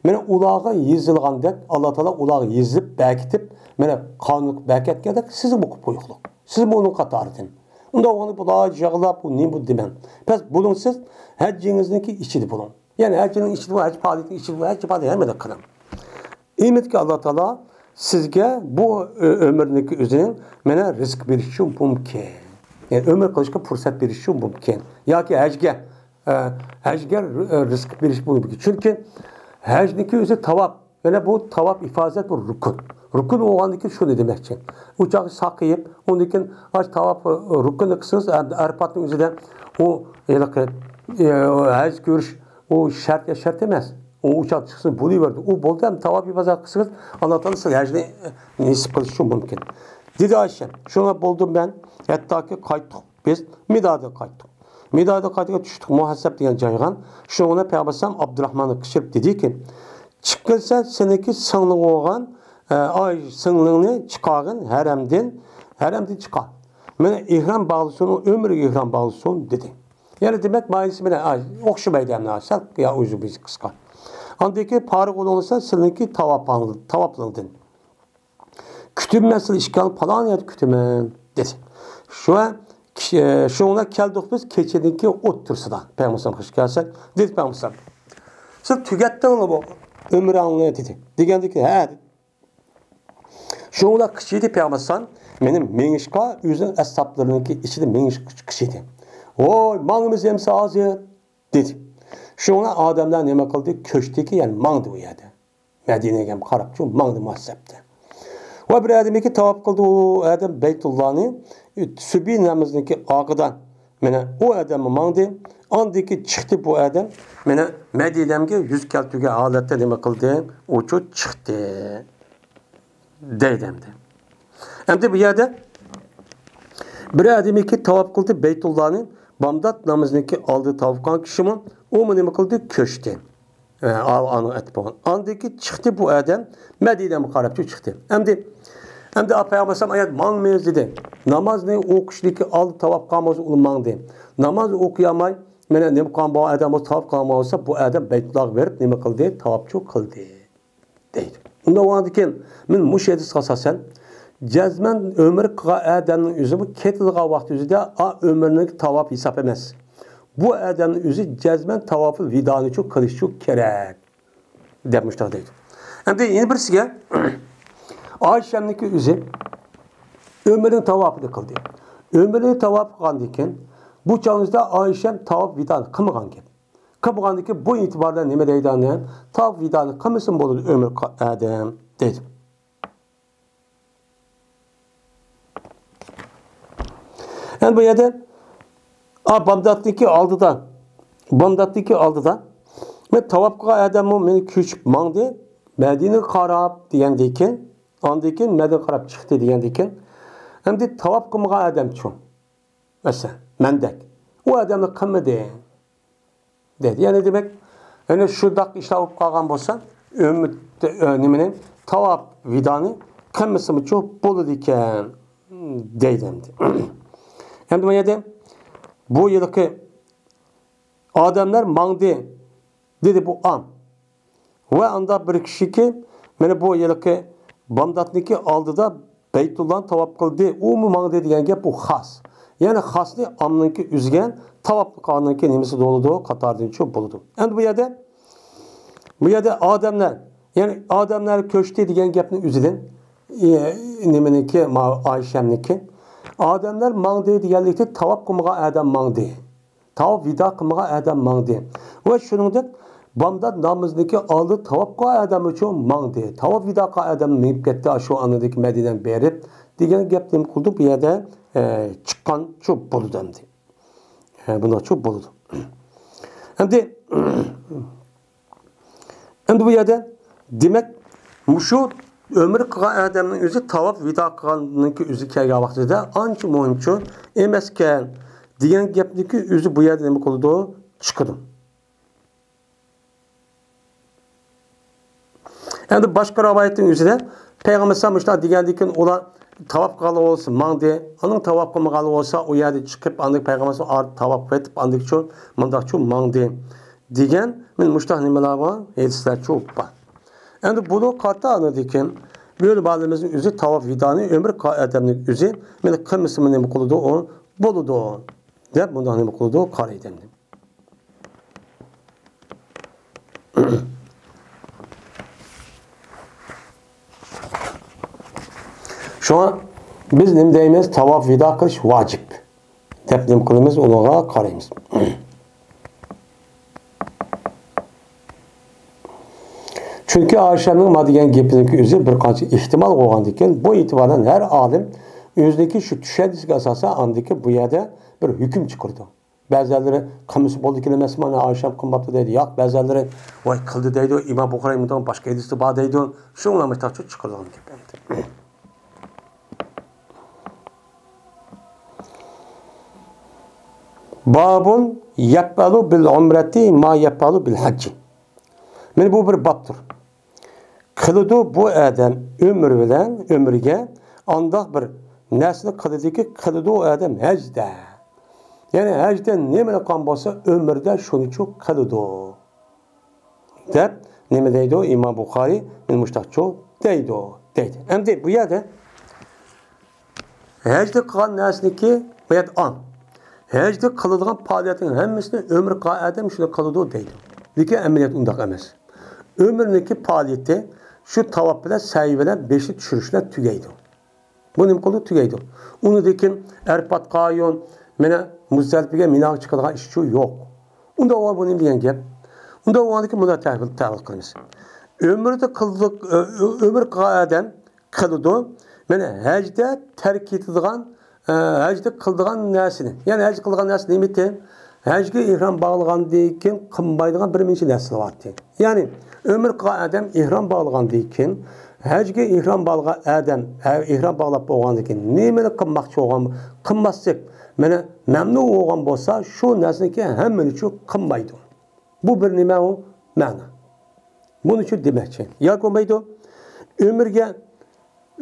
مانا ئۇلارغا يېزىلغاندەك، ئاللا تائالا ئۇلارغا يېزىپ بەركىتىپ، مانا قانۇن بەركەتكەندەك سىزگە ئوقۇپ قويۇقلۇق. سىز بۇنىڭ قاتارىدىن. ئۇنداق بولغاندا بۇلار يىغلاپ، بۇ نېمە بۇ دېمەڭ. بەس بولۇڭ سىز، ھەججىڭىزنىڭكى ئىچىدە بولۇڭ. يەنى ھەججىنىڭ ئىچىدە بولۇڭ، ھەج پائالىيىتىنىڭ ئىچىدە بولۇڭ، ھەج پائالىيىتى ھەممىدە قىلىڭ. ئىمىدكى ئاللا تائالا سىزگە بۇ ئۆ-، ئۆمۈرنىڭكى ئۆزىنىڭ مانا رىزىق بېرىشى مۇمكىن. يەنى ئۆمۈر قىلىشقا پۇرسەت بېرىشى مۇمكىن. ياكى ھەجگە، ئە، ھەجگە رى-، رىزىق بېرىشى مۇمكىن. چۈنكى ھەجنىڭكى ئۆزى تاۋاپ. يەنە بۇ تاۋاپ ئىفازەت بىر رۇكۇن. رۇكۇن بولغاندىن كېيىن شۇنى دېمەكچى. ئۇ چاغ ساقىيىپ، ئۇندىن كېيىن ئاش تاۋاپ رۇكۇننى قىلسىڭىز، ئە-، ئەرپاتنىڭ ئۆزىدە ئۇ ھېلىقى، ئە، ھەج كۆرۈش ئۇ شەرت يا شەرت ئەمەس. ئۇ ئۇ چاغ چىقسىڭىز بولۇۋەردى. ئۇ بولدى، ئەمدى تاۋاپ ئىفازەت قىلسىڭىز، ئاللا تائالا سىزگە ھەجنى نېسىپ قىلىشى مۇمكىن. دېدى ئائىشە، شۇڭا بولدۇم مەن، ھەتتاكى قايتتۇق. بىز مىنادىن قايتتۇق. مىنادىن قايتىپ چۈشتۇق مۇھەسسەب دېگەن جايغا. شۇنىڭ بىلەن پەيغەمبەر ئەلەيھىسسالام ئابدۇراخمانغا قىچقىرىپ دېدىكى، چىققىنسەن سېنىڭكى سىڭلىڭ بولغان، ئە، ئاي سىڭلىڭنى چىقارغىن ھەرەمدىن، ھەرەمدىن چىقار. مانا ئېھرام باغلىسۇن، ئۆمرىگە ئېھرام باغلىسۇن دېدى. يەنى دېمەك مايىسى بىلەن، ئە، ئوخشىمايدۇ ئەمدى سەل يا ئۇزۇن بىز قىسقا. ئاندىن كېيىن پارىغ بولۇڭلىسا سېنىڭكى تاۋاپاڭ-، تاۋاپلىرىڭدىن. كۈتىمەن سىلى ئىككىڭلارنى پالان يەردە كۈتىمەن، دېدى. شۇ، شۇڭا كەلدۇق بىز كېچىنىڭكى ئوتتۇرىسىدا. پەيغەمبەر ئەلەيھىسسالامغا كەلسەك، دېدى پەيغەمبەر ئەلەيھىسسالام. سىز تۈگەتتىڭلارمۇ ئۆمرەڭلارنى؟ دېدى. دېگەندىكى، ھە، دېدى. شۇڭا قىچىدى پەيغەمبەر ئەلەيھىسسالام مېنىڭ مېڭىشقا ئۆزىنىڭ ئەسھابلىرىنىڭكى ئىچىدە مېڭىشقا قىچىدى. ۋوي، ماڭىمىز ئەمسە ھازىر؟ دېدى. شۇڭا ئادەملەر نېمە قىلدى؟ كۆچتىكى، يەنى ماڭدى ئۇ يەردە. مەدىنىگە قاراپچۇ ماڭدى مۇھەسسەبتە. ۋە بىر ئادەمكى تاۋاپ قىلدى ئۇ ئادەم بەيتۇللانى سۈبھى نامىزىنىڭكى ئالدىدا. مانا ئۇ ئادەممۇ ماڭدى. ئاندىكى چىقتى بۇ ئادەم. مانا مەدىنەمگە يۈز كەلتۈرگەن ھالەتتە نېمە قىلدى؟ ئۇچۇ چىقتى. دەيدۇ ئەمدى. ئەمدى بۇ يەردە بىر ئادەمكى تاۋاپ قىلدى بەيتۇللانى، بامدات نامىزىنىڭكى ئالدى تاۋاپ قىلغان كىشىمۇ، ئۇمۇ نېمە قىلدى؟ كۆچتى. ئە، ئا-، ئانىڭ ئەتىپى بولغان. ئاندىن كېيىن چىقتى بۇ ئادەم، مەدىنەمگە قاراپچۇ چىقتى. ئەمدى، ئەمدى پەيغەمبەر ئەلەيھىسسالام ئايەت ماڭمىز دېدى. نامازنى ئوقۇشتىكى ئالدى تاۋاپ قىلغان بولسا ئۇ ماڭدى. ناماز ئوقۇيالماي، مانا نېمە قىلغان بۇ ئادەم بولسا، تاۋاپ قىلغان بولسا، بۇ ئادەم بەيتۇللاغا بېرىپ نېمە قىلدى؟ تاۋاپچۇ قىلدى. دەيدۇ. ئۇنداق بولغاندىكىن، مەن مۇشۇ ھەدىسكە ئاساسەن، جەزمەن ئۆمرە قىلغان ئادەمنىڭ ئۆزىمۇ كېتىدىغان ۋاقتى ئۆزىدە ئا ئۆمرىنىڭ تاۋاپى ھېساب ئەمەس. بۇ ئادەمنىڭ ئۆزى جەزمەن تاۋاپىل ۋىدانىچۇ قىلىشچۇ كېرەك، دەپ مۇشۇنداق دەيدۇ. ئەمدى يەنە بىرسىگە، ئائىشەمنىڭكى ئۆزى ئۆمرىنىڭ تاۋاپىنى قىلدى. ئۆمرىنىڭ تاۋاپى قىلغاندىن كېيىن، بۇ چاغىمىزدا ئائىشەم تاۋاپ ۋىدانى قىلمىغان گەپ. قىلمىغاندىكىن بۇ ئېتىباردا نېمە دەيدۇ ئاندىن؟ تاۋاپ ۋىدانى قىلمىسىمۇ بولىدۇ ئۆمرە قا-، ئادەم دەيدۇ. ئەمدى بۇ يەردە، ئا، بامداتنىڭكى ئالدىدا، بامداتنىڭكى ئالدىدا، مەن تاۋاپ قىلغان ئادەممۇ مېنى كۆچۈپ ماڭدى، مەدىنىگە قاراپ دېگەندىن كېيىن، ئاندىن كېيىن مەدىنىگە قاراپ چىقتى دېگەندىن كېيىن، ئەمدى تاۋاپ قىلمىغان ئادەمچۇ؟ مەسىلەن، مەندەك. ئۇ ئادەمنى قىلمىدى. دەيدۇ. يەنى دېمەك، يەنى شۇنداق ئىشلار بولۇپ قالغان بولسا، ئۈمىد، ئە، نېمىنى، تاۋاپ ۋىدانى قىلمىسىمۇچۇ بولىدىكەن، دەيدۇ ئەمدى. ئەمدى بۇ يەردە بۇ يىلقى ئادەملەر ماڭدى، دېدى بۇ ئام. ۋە ئاندا بىر كىشىكى، مانا بۇ ھېلىقى بامداتنىڭكى ئالدىدا بەيتۇللانى تاۋاپ قىلدى، ئۇمۇ ماڭدى دېگەن گەپ بۇ خاس. يەنى خاسنى ئامنىڭكى ئۈزگەن، تاۋاپ قىلغاندىن كېيىن نېمىسى بولىدۇ؟ قاتاردىنچۇ بولىدۇ. ئەمدى بۇ يەردە، بۇ يەردە ئادەملەر، يەنى ئادەملەر كۆچتى دېگەن گەپنىڭ ئۆزىدىن، ئى، نېمىنىڭكى، ما-، ئائىشەمنىڭكى، ئادەملەر ماڭدى دېگەنلىكتە تاۋاپ قىلمىغان ئادەم ماڭدى. تاۋاپ ۋىدا قىلمىغان ئادەم ماڭدى. ۋە شۇنىڭدەك بامدات نامىزىنىڭكى ئالدىدا تاۋاپ قىلغان ئادەممۇچۇ ماڭدى. تاۋاپ ۋىدا قىلغان ئادەم مېڭىپ كەتتى، ئاشۇ ئانىدىكى مەدىنەگە بېرىپ دېگەن گەپ نېمە قىلدى؟ بۇ يەردە، ئە، چىققانچۇ بولىدۇ ئەمدى. ئە، بۇنداقچۇ بولىدۇ. ئەمدى، ئەمدى بۇ يەردە دېمەك، مۇشۇ ئۆمرە قىلغان ئادەمنىڭ ئۆزى تاۋاپ ۋىدا قىلغاننىڭكى ئۆزى كەلگەن ۋاقتىدا ئانچە مۇھىمچۇ ئەمەسكەن دېگەن گەپنىڭكى ئۆزى بۇ يەردە نېمە قىلىدۇ؟ چىقىدۇ. ئەمدى باشقا رىۋايەتنىڭ ئۆزىدە پەيغەمبەر ئەلەيھىسسالام مۇشۇنداق دېگەندىن كېيىن ئۇلار تاۋاپ قىلغانلار بولسا ماڭدى، ئانىڭ تاۋاپ قىلمىغانلار بولسا ئۇ يەردە چىقىپ، ئاندىن پەيغەمبەر ئەلەيھىسسالام ئارىدا تاۋاپ قىلىۋېتىپ، ئاندىكىچۇ مۇنداقچۇ ماڭدى دېگەن، مانا مۇشۇنداق نېمىلەر بار، ھەدىسلەرچۇ بار. ئەمدى بۇنىڭغا قارىتا ئاندىن كېيىن بۇ ئۆلىمالىرىمىزنىڭ ئۆزى تاۋاپ ۋىدانى ئۆمرە قىلغان ئادەمنىڭ ئۆزى مانا قىلمىسىمۇ نېمە قىلىدۇ؟ ئۇ بولىدۇ، دەپ مۇنداق نېمە قىلىدۇ، قارايدۇ ئەمدى. شۇڭا بىز نېمە دەيمىز؟ تاۋاپ ۋىدا قىلىش ۋاجىپ، دەپ نېمە قىلىمىز؟ ئۇنىڭغا قارايمىز. چۈنكى ئائىشەمنىڭ ما دېگەن گېپىنىڭكى ئۆزى بىر قانچە ئېھتىمال بولغاندىكىن، بۇ ئېتىبار بىلەن ھەر ئالىم ئۆزىنىڭكى شۇ چۈشەنچىسىگە ئاساسەن ئاندىكى بۇ يەردە بىر ھۆكۈم چىقىرىدۇ. بەزىلەرلىرى قىلمىسا بولىدىكەن ئەمەسمۇ، ئانا ئائىشەم قىلماپتۇ دەيدۇ. ياق، بەزىلەرلىرى ۋاي قىلدى دەيدۇ. ئىمام بۇخارىي مۇنداق باشقا ھەدىستە بار دەيدۇ. شۇڭلار مۇشۇنداق چىقىرىلغان گەپ ئەمدى. بابۇن يەپئەلۇ بىل ئۇمرەتى ما يەپئەلۇ بىل ھەججى. مانا بۇ بىر بابتۇر. قىلىدۇ بۇ ئادەم ئۆمرە بىلەن ئۆمرىگە ئانداق بىر نەرسىنى قىلىدۇكى، قىلىدۇ ئۇ ئادەم ھەجدە. يەنى ھەجدە نېمىنى قىلغان بولسا، ئۆمرىدە شۇنىچۇ قىلىدۇ، دەپ نېمە دەيدۇ؟ ئىمام بۇخارىي مانا مۇشۇنداقچۇ دەيدۇ، دەيدۇ. ئەمدى بۇ يەردە ھەجدە قىلغان نەرسىنىكى، بۇ يەردە ئاڭ. ھەجدە قىلىدىغان پائالىيەتنىڭ ھەممىسىنى ئۆمرە قىلغان ئادەم شۇنى قىلىدۇ دەيدۇ. لېكىن ئەمەلىيەت ئۇنداق ئەمەس. ئۆمرىنىڭكى پائالىيىتى شۇ تاۋاپ بىلەن سەي بىلەن بېشىنى چۈشۈرۈش بىلەن تۈگەيدۇ. بۇ نېمە قىلىدۇ؟ تۈگەيدۇ. ئۇنىڭدىن كېيىن ئەرپاتقا يول، مانا مۇزدەلىپىگە، مىناغا چىقىدىغان ئىشچۇ يوق. ئۇنداق بولغان بۇ نېمە دېگەن گەپ؟ ئۇنداق بولغاندىكىن مۇنداق تەۋىل، تەۋىل قىلىمىز. ئۆمرىدە قىلدۇق، ئۆ-، ئۆ-، ئۆمرە قىلغان ئادەم قىلىدۇ. مانا ھەجدە تەرك ئېتىدىغان، ئە، ھەجدە قىلىدىغان نەرسىنى. يەنى ھەج قىلىدىغان نەرسە نېمىتى؟ ھەجگە ئېھرام باغلىغاندىن كېيىن قىلمايدىغان بىر نەچچە نەرسە بارتى. يەنى ئۆمرە قىلغان ئادەم ئېھرام باغلىغاندىن كېيىن، ھەجگە ئېھرام باغلىغان ئادەم، ھە، ئېھرام باغلاپ بولغاندىن كېيىن نېمىنى قىلماقچى بولغان، قىلماسلىق، مانا مەمنۇ بولغان بولسا، شۇ نەرسىنىڭكى ھەممىنىچۇ قىلمايدۇ. بۇ بىر نېمە ئۇ؟ مەنا. بۇنىچۇ دېمەكچى. ياكى بولمايدۇ. ئۆمرىگە،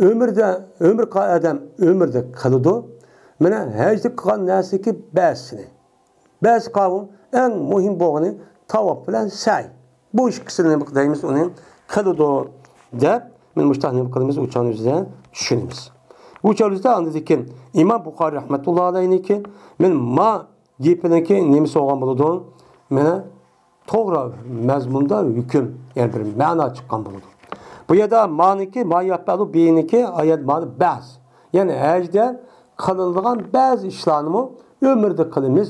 ئۆمرىدە، ئۆمرە قىلغان ئادەم ئۆمرىدە قىلىدۇ. مانا ھەجدە قىلغان نەرسىدىكى بەزىسىنى. بەزى قاۋۇل، ئەڭ مۇھىم بولغىنى تاۋاپ بىلەن سەي. بۇ ئىككىسىنى نېمە دەيمىز، ئۇنى قىلىدۇ دەپ، مانا مۇشۇنداق نېمە قىلىمىز، ئۇ چاغنى ئۆزىدە چۈشىنىمىز. بۇ چاغدا ئاندىن كېيىن ئىمام بۇخارىي رەھمەتۇللاھى ئەلەيھىنىڭكى، مانا ما گېپىنىڭكى نېمىسى بولغان بولىدۇ؟ مانا توغرا مەزمۇندا ھۆكۈم، يەنى بىر مەنا چىققان بولىدۇ. بۇ يەردە مانىكى، ما يەپئەلۇ بىنىكى ئايەت مانى بەز. يەنى ھەجدە قىلىنىدىغان بەزى ئىشلارنىمۇ ئۆمرىدە قىلىمىز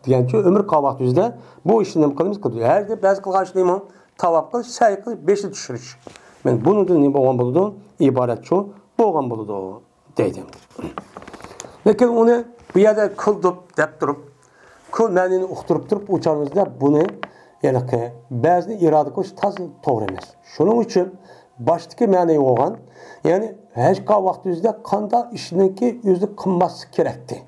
دېگەنچۇ، ئۆمرە قىلغان ۋاقتىمىزدا بۇ ئىشنى نېمە قىلىمىز؟ قىلىمىز. ھەجدە بەزى قىلغان ئىشنىمۇ تاۋاپ قىلىش، سەي قىلىش، بېشىنى چۈشۈرۈش. مانا بۇنىڭدىن نېمە بولغان بولىدۇ؟ ئىبارەتچۇ بولغان بولىدۇ. دەيدۇ. لېكىن ئۇنى بۇ يەردە قىلدۇق دەپ تۇرۇپ، قىل مەنىنى ئۇقتۇرۇپ تۇرۇپ، ئۇ چاغىمىزدا بۇنى، يەنى بەزىنى ئىرادە قىلىش تازا توغرا ئەمەس. شۇنىڭ ئۈچۈن باشتىكى مەنە بولغان، يەنى ھەج قىلغان ۋاقتىمىزدا قانداق ئىشنىڭكى ئۆزى قىلماسلىق كېرەكتى.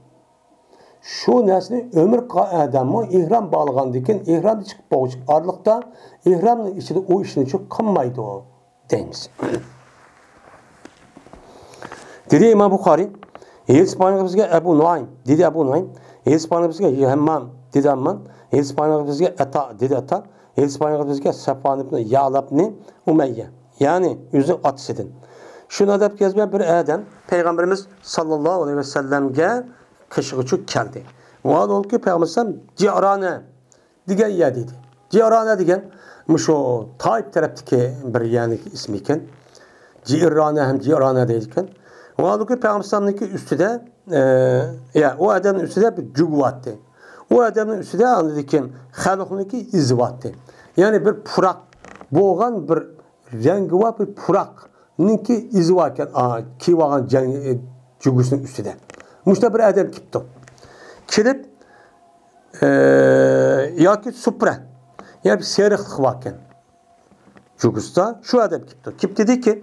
شۇ نەرسىنى ئۆمرە قىلغان ئادەممۇ ئېھرام باغلىغاندىن كېيىن، ئېھرامدىن چىقىپ بولغۇچە ئارىلىقتا، ئېھرامنىڭ ئىچىدە ئۇ ئىشنى قىلمايدۇ. دەيمىز. دېدى ئىمام بۇخارىي، ھېدىس بايانلىقى بىزگە ئەبۇ نۇئايم، دېدى ئەبۇ نۇئايم، ھېدىس بايانلىقى بىزگە ھەممام، دېدى ھەممام، ھېدىس بايانلىقى بىزگە ئەتا، دېدى ئەتا، ھېدىس بايانلىقى بىزگە سەفۋان ئىبن يەئلەبنى ئۇمەييە، يەنى ئۆزىنىڭ ئاتىسىدىن. شۇنىڭ دەپ كەزمە بىر ئادەم پەيغەمبىرىمىز ساللاللاھۇ ئەلەيھى ۋەسەللەمگە قېشىغىچۇ كەلدى. ۋاھالۇكى پەيغەمبەر ئەلەيھىسسالام جىئرانە دېگەن يەر دېدى. جىئرانە دېگەن مۇشۇ تائىپ تەرەپتىكى بىر يەرنىڭ ئىسمى ئىكەن. جىئرانە ھەم جىئرانە دەيدىكەن. ۋاھالۇكى پەيغەمبەر ئەلەيھىسسالامنىڭكى ئۈستىدە، ئە، يا، ئۇ ئادەمنىڭ ئۈستىدە بىر جۈگۈ بارتى. ئۇ ئادەمنىڭ ئۈستىدە ئاندىن كېيىن خەلقنىڭكى ئىزى بارتى. يەنى بىر پۇراق بولغان بىر رەڭگى بار بىر پۇراق نىڭكى ئىزى باركەن، ئا، كىيىۋالغان جەڭ-، ئە، جۈگۈسىنىڭ ئۈستىدە. مۇشۇنداق بىر ئادەم كېپتۇ. كېلىپ، ئە، ياكى سۇپرا، يەنى بىر سېرىقلىق باركەن جۈگۈسىدا. شۇ ئادەم كېپتۇ. كېلىپ دېدىكى،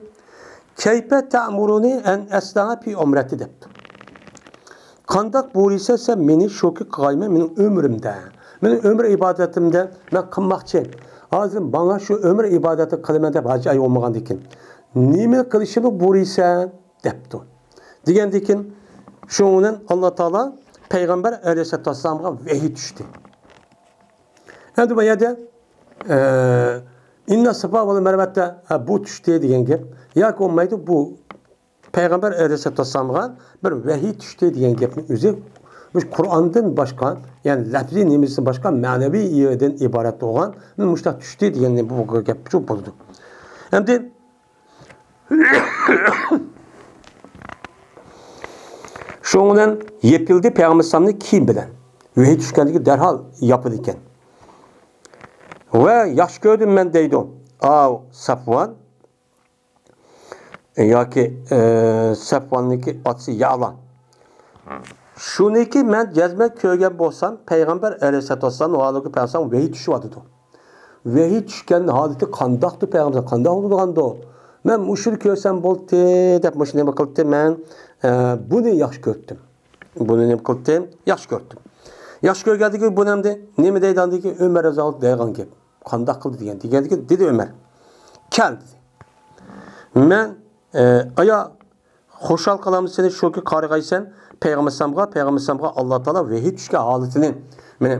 كەيپە تەمۇرۇنى ئەن ئەسنەئە پى ئۇمرەتى دەپتۇ. قانداق بۇيرۇيسەن سەن مېنى شۇكى قىلايمەن مېنىڭ ئۆمرۈمدە، مېنىڭ ئۆمرە ئىبادىتىمدە مەن قىلماقچى. ھازىر ماڭا شۇ ئۆمرە ئىبادەتنى قىلىمەن دەپ ھاجى ئاي بولمىغاندىكىن، نېمە قىلىشىمنى بۇيرۇيسەن دەپتۇ. دېگەندىكىن، شۇنىڭ بىلەن ئاللا تائالا پەيغەمبەر ئەلەيھىسسالاتۇ ۋەسسالامغا ۋەھىي چۈشتى. ئەمدى بۇ يەردە، ئە، ئىننا سافا ۋەل مەرۋەتتە، ھە، بۇ چۈشتى دېگەن گەپ. ياكى بولمايدۇ، بۇ پەيغەمبەر ئەلەيھىسسالاتۇ ۋەسسالامغا بىر ۋەھىي چۈشتى دېگەن گەپنىڭ ئۆزى مۇشۇ قۇرئاندىن باشقا، يەنى لەپزىي نېمىسىدىن باشقا مەنىۋى يېرىدىن ئىبارەت بولغان مۇشۇنداق چۈشتى دېگەن بۇ گەپ شۇ بولىدۇ. ئەمدى شۇنىڭ بىلەن يېپىلدى پەيغەمبەر ئەلەيھىسسالامنى كىيىم بىلەن. ۋەھىي چۈشكەندىكى دەرھال ياپىدىكەن. ۋە ياخشى كۆردۈم مەن دەيدۇ. ئاۋۇ سەپۋان ياكى، ئە، سەپۋاننىڭكى ئاتىسى يەئلا. شۇنىكى مەن جەزمەن كۆرگەن بولسام، پەيغەمبەر ئەلەيھىسسالاتۇ ۋەسسالام ۋە ئالىھى پەيغەمبەر ۋەھىي چۈشۈۋاتىدۇ. ۋەھىي چۈشكەن ھالىتى قانداقتۇ پەيغەمبەر، قانداق بولىدىغاندۇ؟ مەن مۇشۇنى كۆرسەم بولدى دەپ مۇشۇ نېمە قىلدى؟ مەن، ئە، بۇنى ياخشى كۆردۈم. بۇنى نېمە قىلدى؟ ياخشى كۆردۈم. ياخشى كۆرگەندىن كېيىن بۇ نېمىدى؟ نېمە دەيدۇ ئاندىن كېيىن؟ ئۆمەر رەزىياللاھۇ دەيدىغان گەپ. قانداق قىلدى دېگەن. دېگەندىن كېيىن دېدى ئۆمەر. كەل دېدى. مەن، ئە، ئايا، خۇشال قىلامدۇ سېنى شۇكى قارىغايسەن پەيغەمبەر ئەلەيھىسسالامغا، پەيغەمبەر ئەلەيھىسسالامغا ئاللا تائالا ۋەھىي چۈشكەن ھالىتىنى، مېنى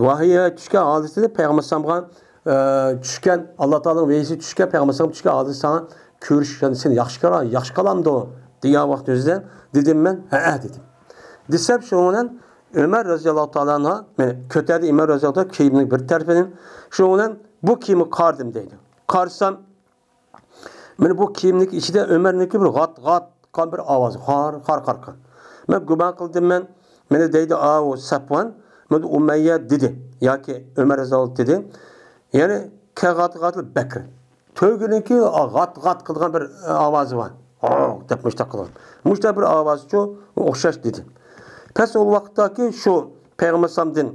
ۋەھىي چۈشكەن ھالىتىنى پەيغەمبەر ئەلەيھىسسالامغا، ئە، چۈشكەن، ئاللا تائالانىڭ ۋەھىيسى چۈشكەن پەيغەمبەر ئەلەيھىسسالامغا چۈشكەن ھالىتىنى ساڭا كۆرۈش، يەنى سېنى ياخشى كۆرە-، ياخشى قىلامدۇ دېگەن ۋاقىت ئۆزىدە دېدىم مەن، ھەئە دېدىم. دېسەم شۇنىڭ بىلەن ئۆمەر رەزىياللاھۇ تائالا ئەنھۇ مېنى كۆتەردى، ئۆمەر رەزىياللاھۇ تائالا كىيىمنىڭ بىر تەرىپىنى. شۇنىڭ بىلەن بۇ كىيىمگە قارىدىم دەيدۇ. قارىسام، مانا بۇ كىيىمنىڭ ئىچىدە ئۆمەرنىڭكى بىر غات-غات قان بىر ئاۋازى، خار، خار، خار، خار. مەن گۇمان قىلدىم مەن، مانا دەيدۇ، ئاۋۇ سەپۋان، مانا ئۇمەييە دېدى ياكى ئۆمەر رەزىياللاھۇ دېدى. يەنى كەغات-غات بەكرى. تۆگىنىڭكى غات-غات قىلغان بىر ئاۋازى بار. ھو دەپ مۇشتاق قىلغان. مۇشتاق بىر ئاۋازچۇ ئوخشاش دېدى. پەس ئۇ ۋاقىتتاكى شۇ پەيغەمبەر ئەلەيھىسسالامدىن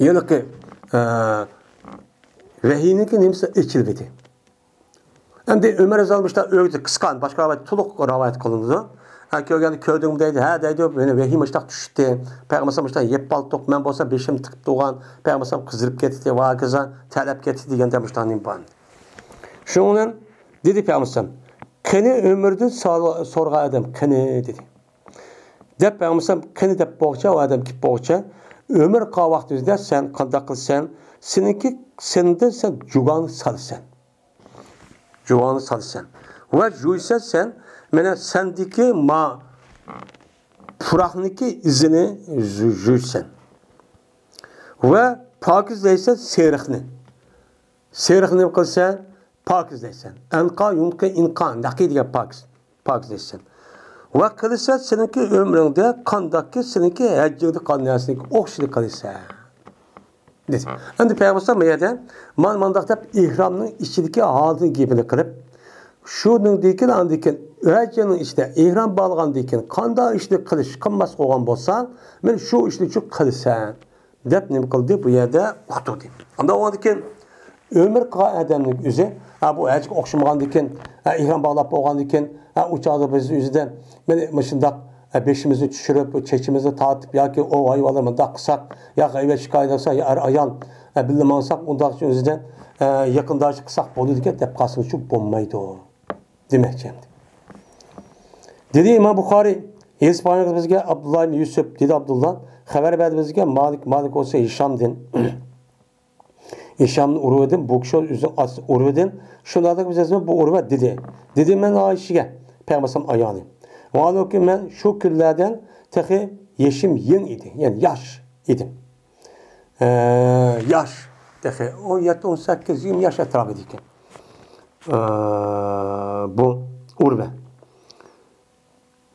ھېلىقى، ئە، ۋەھىينىڭكى نېمىسى ئېچىلىۋىدى. ئەمدى ئۆمەر رەزىياللاھۇ مۇشۇنداق ئۆگدى، قىسقا، باشقا رىۋايەت تولۇق رىۋايەت قىلىنىدۇ. ھە، كۆرگەندە كۆردۈڭمۇ دەيدۇ، ھە دەيدۇ، مېنى ۋەھىي مۇشۇنداق چۈشتى. پەيغەمبەر مۇشۇنداق يەپ قالدۇق، مەن بولسام بېشىمنى تىقىپ تۇرغان، پەيغەمبەر قىزىرىپ كەتتى، ۋە ھاكازا تەرلەپ كەتتى دېگەندە مۇشۇنداق نېمە بار. شۇنىڭ بىلەن دېدى پەيغەمبەر، قېنى ئۆمەردىن سال-، سورىغان ئادەم، قېنى دېدى. دەپ پەيغەمبەر قېنى دەپ بولغۇچە، ئۇ ئادەم كېلىپ بولغۇچە، ئۆمەر قالغان ۋاقتىڭىزدا سەن قانداق قىلىسەن؟ سېنىڭكى، سەندىن سەن جۇگاڭنى سالىسەن. جۇگاڭنى سالىسەن. ۋە جۇيسەن سەن، مانا سەندىكى ما پۇراقنىڭكى ئىزىنى جۇ-، جۇيسەن. ۋە پاكىزلەيسەن سېرىقنى. سېرىقنى نېمە قىلىسەن؟ پاكىزلەيسەن. ئەنقا، يۇنقى، ئىنقا، نەقى دېگەن پاكىز. پاكىزلەيسەن. ۋە قىلىسەن سېنىڭكى ئۆمرۈڭدە قانداقكى سېنىڭكى ھەججىڭدە قىلغان نەرسىنىڭكى ئوخشىشىنى قىلىسەن. دېدى. ئەمدى پەيغەمبەر بۇ يەردە مانا مانداق دەپ ئېھرامنىڭ ئىچىدىكى ھالىتىنىڭ گېپىنى قىلىپ، شۇنىڭدىن كېيىن، ئاندىن كېيىن ھەججىڭنىڭ ئىچىدە ئېھرام باغلىغاندىن كېيىن قانداق ئىشنى قىلىش، قىلماسلىق بولغان بولساڭ، مانا شۇ ئىشنى شۇ قىلىسەن. دەپ نېمە قىلدى؟ بۇ يەردە ئۇقتۇردى. ئاندىن ئۇنىڭدىن كېيىن ئۆمرە قىلغان ئادەمنىڭ ئۆزى، ھە، بۇ ھەجگە ئوخشىمىغاندىكىن، ھە، ئېھرام باغلاپ بولغاندىكىن، ھە، ئۇ چاغدا بىز ئۆزىدە، مانا مۇشۇنداق، ھە، بېشىمىزنى چۈشۈرۈپ، چېچىمىزنى تارتىپ ياكى ئوۋ ھايۋانلار مۇنداق قىلساق، يا غەيۋەت شىكايەت قىلسا، يا ئەر ئايال، ھە، بىللە ماڭساق، ئۇنداق ئۆزىدە، ھە، يېقىنداشلىق قىلساق بولىدىكەن دەپ قالسىڭىزچۇ بولمايدۇ. دېمەكچى ئەمدى. دېدى ئىمام بۇخارىي، ھەدىس بايان بىزگە ئابدۇللا ئىبن يۈسۈپ، دېدى ئابدۇللا، خەۋەر بەردى بىزگە مالىك، مالىك بولسا ھىشامدىن. ھىشامدىن ئۇرۋىدىن، بۇ كىشى ئۆزىنىڭ ئاتىسى ئۇرۋىدىن، شۇنداقلا بىز يازىمىز بۇ ئۇرۋە دېدى. دېدى مەن ئائىشىگە، پەيغەمبەر ئايالى. ۋاھالۇكى مەن شۇ كۈنلەردە تېخى يېشىم يېڭى ئىدى، يەنى ياش ئىدىم. ئە، ياش، تېخى ئون يەتتە، ئون سەككىز، يىگىرمە ياش ئەتراپىدا ئىكەن. ئە، بۇ ئۇرۋە.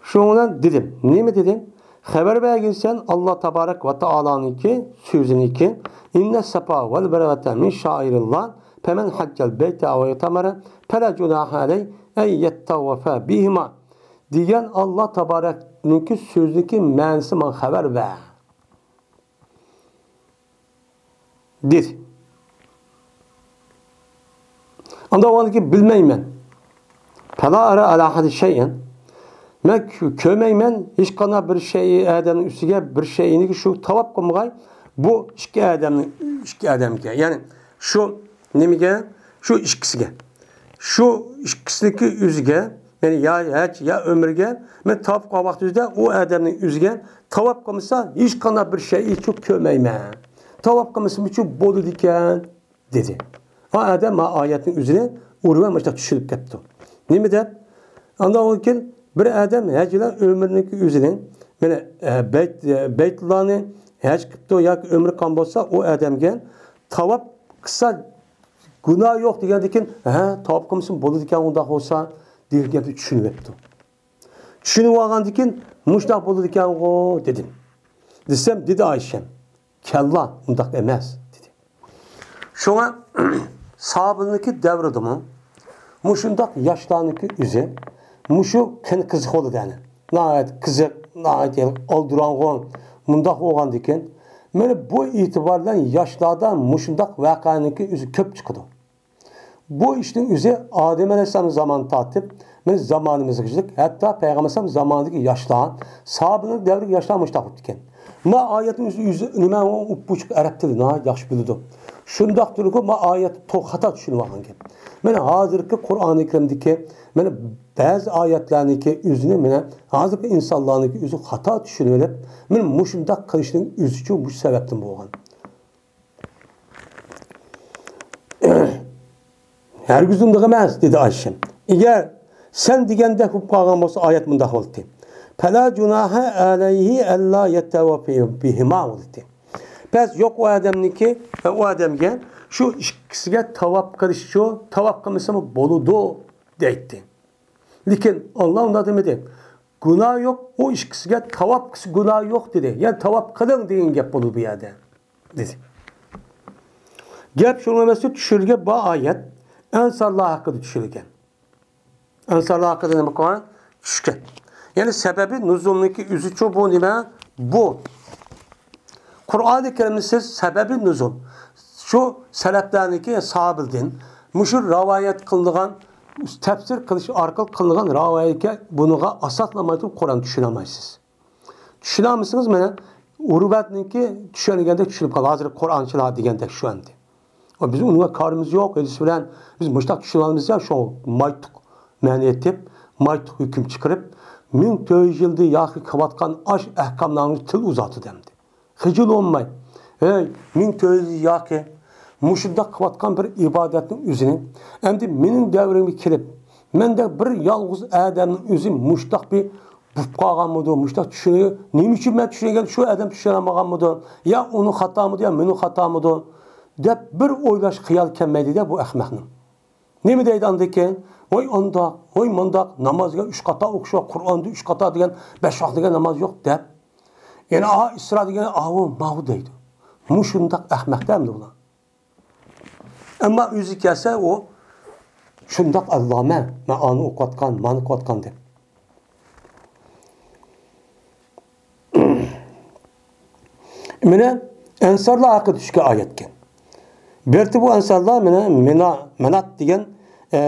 شۇنىڭ بىلەن دېدىم. نېمە دېدىم؟ خەۋەر بەرگىنسەن ئاللا تابارەك ۋە تائالانىڭكى سۆزىنىكى، «ئىننە سەپا ۋەل مەرۋەتە مىن شائىرىللا، پەمەن ھەججەل بەيتە ئەۋ ئەتەمەرە، پەلا جۇناھە ئەلەي ئەن يەتتەۋەفە بىھىما» دېگەن ئاللا تابارەكنىڭكى سۆزىنىكى مەنىسى ماڭا خەۋەر بەر. دېدى. ئاندىن ئۇنىڭدىن كېيىن بىلمەيمەن. فلا ئەرا ئەلا ئەھەدى شەيئەن. مەن كۆ-، كۆرمەيمەن ھېچقانداق بىر شەيئى ئادەمنىڭ ئۈستىگە بىر شەيئىنى شۇ تاۋاپ قىلمىغاي. بۇ ئىككى ئادەمنىڭ، ئىككى ئادەمگە، يەنى شۇ نېمىگە؟ شۇ ئىككىسىگە. شۇ ئىككىسىنىڭكى ئۆزىگە، يەنى يا ھەج، يا ئۆمرىگە، مەن تاۋاپ قىلغان ۋاقتىمىزدا ئۇ ئادەمنىڭ ئۆزىگە تاۋاپ قىلمىسا، ھېچقانداق بىر شەيئى چۈ-، كۆرمەيمەن. تاۋاپ قىلمىسىمۇچۇ بولىدىكەن، دېدى. ئا ئادەم ما ئايەتنىڭ ئۆزىنى ئۇرۋا مۇشۇنداق چۈشىنىپ كەپتۇ. نېمە دەپ؟ ئاندىن كېيىن بىر ئادەم ھەج بىلەن ئۆمرىنىڭكى ئۆزىنى مانا، ئە، بەيت-، ئە، بەيتۇللانى ھەج قىپتۇ ياكى ئۆمرە قىلغان بولسا، ئۇ ئادەمگە تاۋاپ قىلسا گۇناھ يوق دېگەندىن كېيىن، ھە، تاۋاپ قىلمىسىمۇ بولىدىكەن ئۇنداق بولسا دېگەن گەپنى چۈشىنىۋەپتۇ. چۈشىنىۋالغاندىن كېيىن، مۇشۇنداق بولىدىكەنغۇ دېدىم. دېسەم، دېدى ئايشەم، كەللا، ئۇنداق ئەمەس، دېدى. شۇڭا ساھابىنىڭكى دەۋرىدىمۇ مۇشۇنداق ياشلارنىڭكى ئۆزى مۇشۇ قېنى قىزىق بولىدۇ، يەنى ناھايىتى قىزىق، ناھايىتى ئالدىراڭغۇ مۇنداق بولغاندىكىن، مانا بۇ ئېتىبار بىلەن ياشلاردا مۇشۇنداق ۋەقەنىڭكى ئۆزى كۆپ چىقىدۇ. بۇ ئىشنىڭ ئۆزى ئادەم ئەلەيھىسسالام زامانى تارتىپ، مانا زامانىمىزغىچىلىك، ھەتتا پەيغەمبەر ئەلەيھىسسالام زامانىدىكى ياشلار، ساھابىلەر دەۋرىدىكى ياشلار مۇشۇنداق بولۇپتىكەن. ما ئايەتنىڭ ئۆزى، ئۆزى نېمە، ئۇ ئوپئوچۇق ئەرەب تىلى ناھايىتى ياخشى بىلىدۇ. شۇنداق تۇرۇپمۇ ما ئايەت تو-، خاتا چۈشىنىۋالغان گەپ. مانا ھازىرقى قۇرئانى كەرىمدىكى مانا بەزى ئايەتلەرنىڭكى ئۆزىنى مانا ھازىرقى ئىنسانلارنىڭكى ئۆزى خاتا چۈشىنىۋېلىپ، مانا مۇشۇنداق قىلىشنىڭ ئۆزىچۇ مۇشۇ سەۋەبتىن بولغان. ھەرگىز ئۇنداق ئەمەس، دېدى ئايشەم. ئەگەر سەن دېگەندەك بولۇپ قالغان بولسا، ئايەت مۇنداق بولاتتى. فلا جناح عليه ألا يطوف بهما بولاتتى. بەس يوق ئۇ ئادەمنىڭكى، ئۇ ئادەمگە شۇ ئىككىسىگە تاۋاپ قىلىشچۇ، تاۋاپ قىلمىسىمۇ بولىدۇ دەيتتى. لېكىن ئاللا ئۇنداق دېمىدى. گۇناھ يوق، ئۇ ئىككىسىگە تاۋاپ قىلسا گۇناھ يوق دېدى. يەنى تاۋاپ قىلىڭ دېگەن گەپ بولىدۇ بۇ يەردە، دېدى. گەپ شۇنىڭ ئەمەستۇ، چۈشۈرۈلگەن بۇ ئايەت ئەنسارلار ھەققىدە چۈشۈرۈلگەن. ئەنسارلار ھەققىدە نېمە قىلغان؟ چۈشكەن. يەنى سەبەبى نۇزۇلنىڭكى ئۆزىچۇ بۇ نېمە؟ بۇ. قۇرئانى كەرىمنى سىز سەبەبى نۇزۇل، شۇ سەلەپلەرنىڭكى ساھابىدىن مۇشۇ رىۋايەت قىلىنغان، تەپسىر قىلىش ئارقىلىق قىلىنغان رىۋايەتكە، بۇنىڭغا ئاساسلانمايتۇرۇپ قۇرئان چۈشىنەلمەيسىز. چۈشىنەلمىسىڭىز، مانا ئۇرۋەتنىڭكى چۈشەنگەندەك چۈشىنىپ قال. ھازىر قۇرئانچىلار دېگەندەك شۇ ئەمدى. بىز ئۇنىڭغا كارىمىز يوق، ھېچ بىلەن بىز مۇشۇنداق چۈشىنىۋالىمىز يا، شۇ مايتۇق مەنى ئېيتىپ، مايتۇق ھۆكۈم چىقىرىپ، مىڭ تۆت يۈز يىلدىن ياقى قىلىۋاتقان ئاش ئەھكاملارنى تىل ئۇزارتىدۇ ئەمدى. خىجىل بولماي، ھەي، مىڭ تۆت يۈز يىل ياقى مۇشۇنداق قىلىۋاتقان بىر ئىبادەتنىڭ ئۆزىنى، ئەمدى مېنىڭ دەۋرىمگە كېلىپ، مەندەك بىر يالغۇز ئادەمنىڭ ئۆزى مۇشۇنداق بىر بولۇپ قالغانمىدۇ، مۇشۇنداق چۈشىنىدۇ، نېمە ئۈچۈن مەن چۈشىنگەن، شۇ ئادەم چۈشىنەلمىغانمىدۇ، يا ئۇنىڭ خاتامىدۇ، يا مېنىڭ خاتامىدۇ دەپ بىر ئويلاش خىيال كەلمەيدۇ-دە بۇ ئەخمەقنىڭ. نېمە دەيدۇ ئاندىن كېيىن؟ ۋاي ئانداق، ۋاي مانداق، نامازغا ئۈچ قاتا ئوقۇش، قۇرئاندا ئۈچ قاتا دېگەن، بەش ۋاق دېگەن ناماز يوق دەپ. يەنە ئا ئىسرا دېگەن ئاۋۇ، ماۋۇ دەيدۇ. مۇشۇنداق ئەخمەقتە ئەمدى ئۇلار. ئەمما ئۆزى كەلسە ئۇ شۇنداق ئەللامە، مەن ئانى ئوقۇۋاتقان، مانى ئوقۇۋاتقان دەپ. مانا ئەنسارلار ھەققىدە چۈشكەن ئايەتكەن. بىرتى بۇ ئەنسارلار مانا مىنا، مىنات دېگەن، ئە،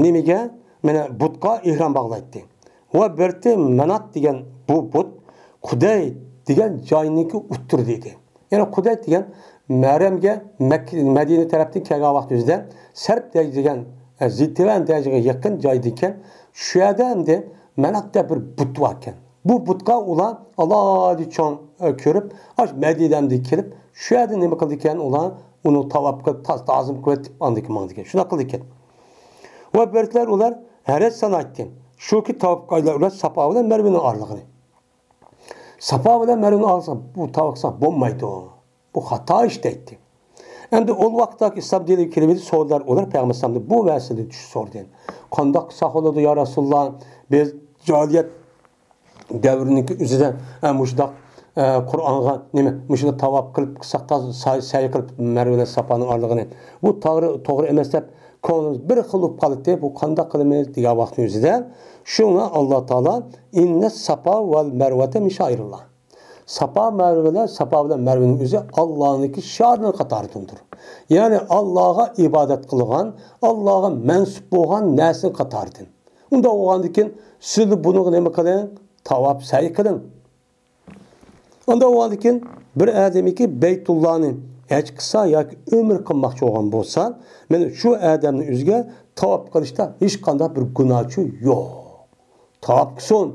نېمىگە، مانا بۇتقا ئېھرام باغلايتتى. ۋە بىرتى مىنات دېگەن بۇ بۇت قۇدەي دېگەن جاينىڭكى ئوتتۇرىدا ئىدى. يەنى قۇدەي دېگەن ھەرەمگە مەك-، مەدىنە تەرەپتىن كەلگەن ۋاقتىمىزدا سەرپ دەرىجە دېگەن، ئە، زىتىۋەن دەرىجىگە يېقىن جايدا ئىكەن. شۇ يەردە ئەمدى مەنات دەپ بىر بۇت بار ئىكەن. بۇ بۇتقا ئۇلار ئالاھىدە چوڭ، ئە، كۆرۈپ، ئاش مەدىنەمدىن كېلىپ، شۇ يەردە نېمە قىلىدىكەن؟ ئۇلار ئۇنى تاۋاپ قىلىپ، تاز-، تازىم قىلىۋېتىپ، ئاندىن كېيىن ماڭىدىكەن. شۇنداق قىلىدىكەن. ۋە بىرتىلەر ئۇلار ھەرەج سانايتتى. شۇكى تاۋاپ قىلغانلار ئۇلار ساپا بىلەن مەرۋىنىڭ ئارىلىقىنى. ساپا بىلەن مەرۋىنىڭ ئارىسىغا بۇ تاۋاپ قىلساق بولمايدۇ. بۇ خاتا ئىش دەيتتى. ئەمدى ئۇ ۋاقىتتاكى ئىسلام دىنىگە كېلىۋىدى، سوردىلار ئۇلار پەيغەمبەر ئەلەيھىسسالامدىن بۇ مەسىلىنى چۈش سورىدى. قانداق قىلساق بولىدۇ، يا رەسۇلاللا؟ بىز جاھىلىيەت دەۋرىنىڭكى ئۆزىدە، ئە، مۇشۇنداق، ئە، قۇرئانغا نېمە، مۇشۇنداق تاۋاپ قىلىپ قىلساق، سەي، سەي قىلىپ مەرۋە بىلەن ساپانىڭ ئارىلىقىنى. بۇ توغرا، توغرا ئەمەس دەپ كۆڭلىمىز بىر خىل بولۇپ قالاتتى. بۇ قانداق قىلىمىز دېگەن ۋاقىتنىڭ ئۆزىدە، شۇڭا ئاللا تائالا، «ئىننەس ساپا ۋەل مەرۋەتە مىن شائىرىللا.» ساپا مەرۋە بىلەن، ساپا بىلەن مەرۋىنىڭ ئۆزى ئاللانىڭكى شائىرلىرىنىڭ قاتارىدىندۇر. يەنى ئاللاغا ئىبادەت قىلغان، ئاللاغا مەنسۇپ بولغان نەرسىنىڭ قاتارىدىن. ئۇنداق بولغاندىكىن سىزلا بۇنىڭغا نېمە قىلىڭ؟ تاۋاپ سەي قىلىڭ. ئۇنداق بولغاندىكىن بىر ئادەمكى بەيتۇللانى ھەج قىلسا ياكى ئۆمرە قىلماقچى بولغان بولسا، مانا شۇ ئادەمنىڭ ئۆزىگە تاۋاپ قىلىشتا ھېچقانداق بىر گۇناھچۇ يوق. تاۋاپ قىلسۇن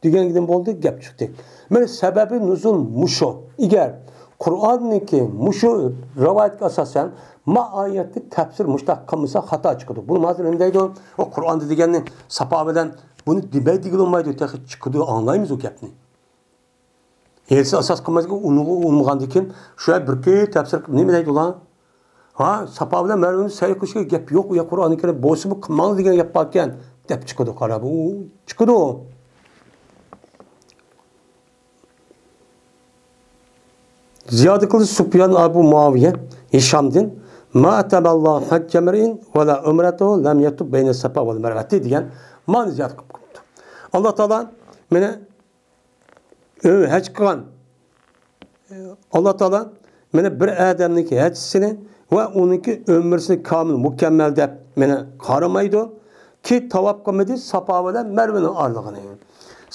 دېگەندىن بولدى، گەپ چىقتى. مانا سەبەبى نۇزۇل مۇشۇ. ئەگەر قۇرئاننىڭكى مۇشۇ رىۋايەتكە ئاساسەن، ما ئايەتنى تەپسىر مۇشتاق قىلمىسا خاتا چىقىدۇ. بۇ ھازىر نېمە دەيدۇ؟ ئۇ قۇرئاندا دېگەننى ساپا بىلەن بۇنى دېمەي دېگىلى بولمايدۇ، تېخى چىقىدۇ، ئاڭلايمىز ئۇ گەپنى. ھېدىسنى ئاساس قىلمايدىكەن، ئۇنىڭغا ئۇنىمىغاندىكىن، شۇ بىر كۆپ تەپسىر قىلىپ نېمە دەيدۇ ئۇلار؟ ھا، ساپا بىلەن مەرۋىنى سەي قىلىشقا گەپ يوق، ئۇ يا قۇرئانى كەرىم بولسىمۇ قىلماڭ دېگەن گەپ باركەن، دەپ چىقىدۇ، قارا، ئۇ چىقىدۇ. زىيادە قىلدى سۇپيان ئەبۇ مۇئاۋىيە ھىشامدىن، ما ئەتەبەللاھۇ ھەججە مەرئىن ۋە لا ئۇمرەتۇ لەم يەتۇف بەينە سەپا ۋەل مەرۋەتى دېگەن مانا زىيادە قىلىپ قويۇپتۇ. ئاللا تائالا مېنى ئۆ-، ھەج قىلغان. ئاللا تائالا مېنى بىر ئادەمنىڭكى ھەججىسىنى ۋە ئۇنىڭكى ئۆمرىسىنى كامىل، مۇكەممەل دەپ مېنى قارىمايدۇ. كى تاۋاپ قىلمىدى ساپا بىلەن مەرۋىنىڭ ئارىلىقىنى.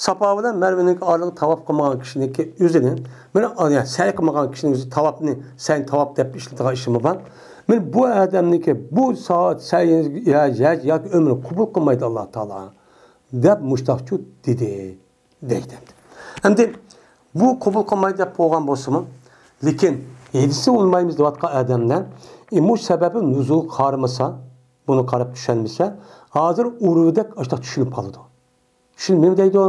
ساپا بىلەن مەرۋىنىڭ ئارىلىقى تاۋاپ قىلمىغان كىشىنىڭكى ئۆزىنى، مېنى، يەنى سەي قىلمىغان كىشىنىڭ ئۆزى تاۋاپنى، سەي تاۋاپ دەپ ئىشلىتىدىغان ئىشىمۇ بار. مېنى بۇ ئادەمنىڭكى بۇ سائەت سەي يا-، يا-، ياكى ئۆمرىنى قوبۇل قىلمايدۇ ئاللا تائالا، دەپ مۇشتاقچۇ دېدى. دەيدۇ. ئەمدى بۇ قوبۇل قىلمايدۇ دەپ بولغان بولسىمۇ، لېكىن ھېدىسنى ئۇنىمايمىز دەۋاتقان ئادەملەر، ئى، مۇشۇ سەۋەبى نۇزۇل قارىمىسا، بۇنى قاراپ چۈشەنمىسە، ھازىر ئۇرۇۋىدەك ئاشتاق چۈشىنىپ قالىدۇ. چۈشىنىپ نېمە دەيدۇ؟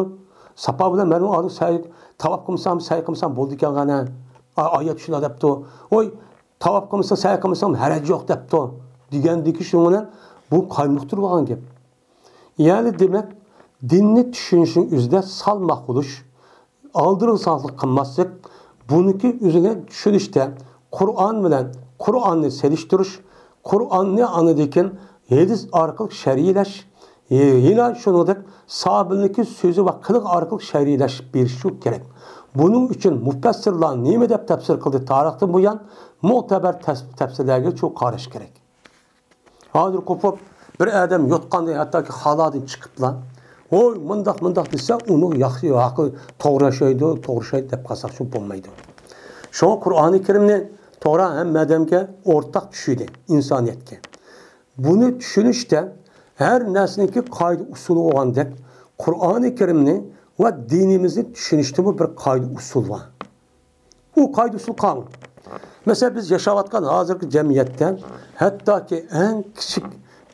ساپا بىلەن مەرۋىنىڭ ئارىسىدا سەي، تاۋاپ قىلمىسام، سەي قىلمىسام بولىدىكەن غەنە. ئا-، ئايەت شۇنداق دەپتۇ. ۋوي، تاۋاپ قىلمىسا، سەي قىلمىسام ھەرەج يوق دەپتۇ، دېگەندىكى شۇنىڭ بىلەن بۇ قايمۇقتۇرۇپ ئالغان گەپ. يەنى دېمەك، دىننى چۈشىنىشنىڭ ئۆزىدە سالماق بولۇش، ئالدىرىغسانلىق قىلماسلىق، بۇنىڭكى ئۆزىنى چۈشىنىشتە قۇرئان بىلەن قۇرئاننى سېلىشتۇرۇش، قۇرئاننى ئاندىن كېيىن ھەدىس ئارقىلىق شەرھلەش، يەنە شۇنىڭدەك ساھابىنىڭكى سۆزى ۋە قىلىقى ئارقىلىق شەرھلەش بېرىشى كېرەك. بۇنىڭ ئۈچۈن مۇپەسسىرلار نېمە دەپ تەپسىر قىلدى؟ تارىختىن بۇيان مۇتەبەر تەس-، تەپسىرلەرگە چوڭ قاراش كېرەك. ھازىر قوپۇپ، بىر ئادەم يوتقاندىن، ھەتتاكى خالادىن چىقىپلا، ۋوي، مۇنداق، مۇنداق دېسە، ئۇنىڭ ياخشى، ھەققى توغرا ياشايدۇ، توغرا ياشايدۇ دەپ قالساق شۇ بولمايدۇ. شۇڭا قۇرئانى كەرىمنى توغرا ھەممە ئادەمگە ئورتاق چۈشىدى، ئىنسانىيەتكە. بۇنى چۈشىنىشتە ھەر نەرسىنىڭكى قائىدە ئۇسۇلى بولغاندەك، قۇرئانى كەرىمنى ۋە دىنىمىزنى چۈشىنىشتىمۇ بىر قائىدە ئۇسۇل بار. ئۇ قائىدە ئۇسۇل قانۇن. مەسىلەن، بىز ياشاۋاتقان ھازىرقى جەمئىيەتتە ھەتتاكى ئەڭ كىچىك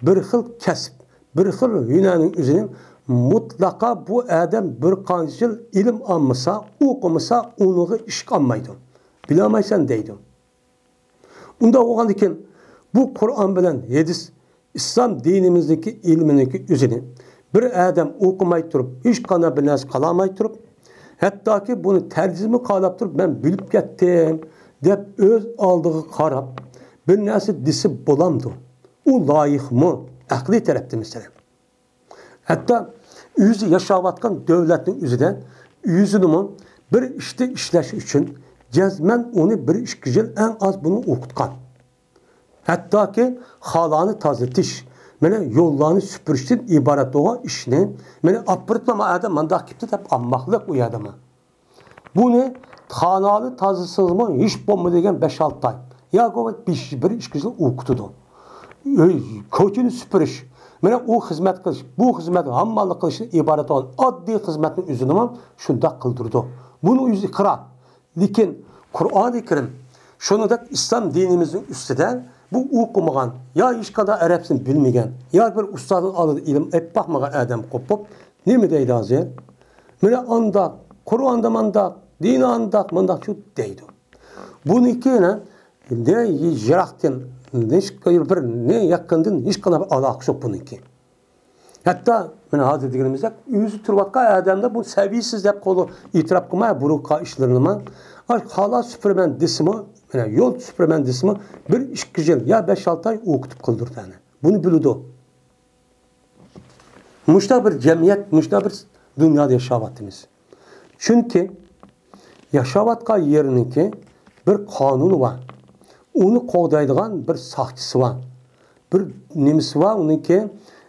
بىر خىل كەسىپ، بىر خىل ھۈنەرنىڭ ئۆزىنى مۇتلەقا بۇ ئادەم بىر قانچە يىل ئىلىم ئالمىسا، ئوقۇمىسا، ئۇنىڭغا ئىش قالمايدۇ. بىلەلمەيسەن دەيدۇ. ئۇنداق بولغاندىكىن، بۇ قۇرئان بىلەن ھەدىس ئىسلام دىنىمىزدىكى ئىلمىنىڭكى ئۆزىنى بىر ئادەم ئوقۇماي تۇرۇپ، ھېچقانداق بىر نەرسە قىلالماي تۇرۇپ، ھەتتاكى بۇنى تەرجىمە قىلالاپ تۇرۇپ، مەن بىلىپ كەتتىم دەپ ئۆز ئالدىغا قاراپ، بىر نەرسە دېسە بولامدۇ؟ ئۇ لايىقمۇ؟ ئەقلىي تەرەپتىن مەسىلەن. ھەتتا ئۆزى ياشاۋاتقان دۆلەتنىڭ ئۆزىدە ئۆزىنىمۇ بىر ئىشتا ئىشلەش ئۈچۈن جەزمەن ئۇنى بىر ئىككى يىل ئەڭ ئاز بۇنى ئوقۇتقان. ھەتتاكى خالانى تازىلىتىش، مانا يوللارنى سۈپۈرۈشتىن ئىبارەت بولغان ئىشنى، مانا ئاپىرىپلا ما ئادەم مانداق كېپتۇ دەپ ئالماقلىق ئۇ يەردىمۇ. بۇنى خالانى تازىلىسىڭىزمۇ ھېچ بولمىدى دېگەن بەش-ئالتە ئاي. ياكى بولمىسا بىر ئىككى يىل ئوقۇتىدۇ. ئۆي، كوچىنى سۈپۈرۈش، مانا ئۇ خىزمەت قىلىش، بۇ خىزمەت ھامماللىق قىلىشتىن ئىبارەت بولغان ئاددىي خىزمەتنىڭ ئۆزىنىمۇ شۇنداق قىلدۇرىدۇ. بۇنىڭ ئۆزى ئىقرار. لېكىن قۇرئانى كەرىم، شۇنىڭدەك ئىسلام دىنىمىزنىڭ ئۈستىدە بۇ ئوقۇمىغان، يا ھېچقانداق ئەرەبچىنى بىلمىگەن، يا بىر ئۇستازنىڭ ئالدىدا ئىلىم ئېلىپ باقمىغان ئادەم قوپۇپ، نېمە دەيدۇ ھازىر؟ مانا ئانداق، قۇرئاندا مانداق، دىنى ئانداق، مانداقچۇ دەيدۇ. بۇنىڭكى نە، نە يىراقتىن، نە بىر، نە يېقىندىن ھېچقانداق بىر ئالاقىسى يوق بۇنىڭكى. ھەتتا مانا ھازىر دېگىنىمىزدەك، ئۆزى تۇرۇۋاتقان ئادەمدە بۇ سەۋىيسىز دەپ قولى ئېتىراپ قىلماي، بۇرۇنقى قىلغان ئىشلىرىنىمۇ، ئاي، خالا سۈپۈرىمەن دېسىمۇ، مانا يول سۈپۈرىمەن دېسىمۇ، بىر ئىككى يىل يا بەش-ئالتە ئاي ئوقۇتۇپ قىلدۇرىدۇ ئەنە. بۇنى بىلىدۇ. مۇشۇنداق بىر جەمئىيەت، مۇشۇنداق بىر دۇنيادا ياشاۋاتىمىز. چۈنكى ياشاۋاتقان يېرىنىڭكى بىر قانۇنى بار. ئۇنى قوغدايدىغان بىر ساقچىسى بار. بىر نېمىسى بار، ئۇنىڭكى،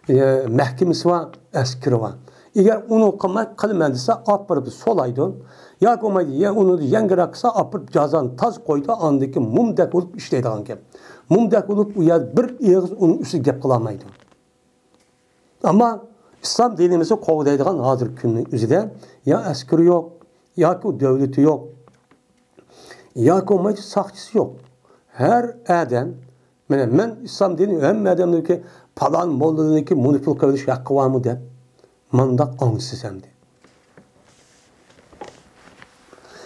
ئە، مەھكىمىسى بار، ئەسكىرى بار. ئەگەر ئۇنى قىلماي، قىلىمەن دېسە، ئاپىرىپ سولايدۇ. ياكى بولمايدۇ، يا ئۇنى يەڭگىراق قىلسا، ئاپىرىپ جازانى تاز قويىدۇ، ئاندىن كېيىن مومدەك بولۇپ ئىشلەيدىغان گەپ. مومدەك بولۇپ، ئۇ يەردە بىر ئېغىز ئۇنىڭ ئۈستىگە گەپ قىلالمايدۇ. ئەمما ئىسلام دىنىمىزنى قوغدايدىغان ھازىرقى كۈننىڭ ئۆزىدە يا ئەسكىرى يوق، ياكى دۆلىتى يوق، ياكى بولمىسا ساقچىسى يوق. ھەر ئادەم، مانا مەن ئىسلام دىنى ھەممە ئادەمنىڭكى، پالان موللىنىڭكى مۇنىپىل قىلىش ھەققى بارمۇ دەپ، مانداق ئاڭلىسىز ئەمدى.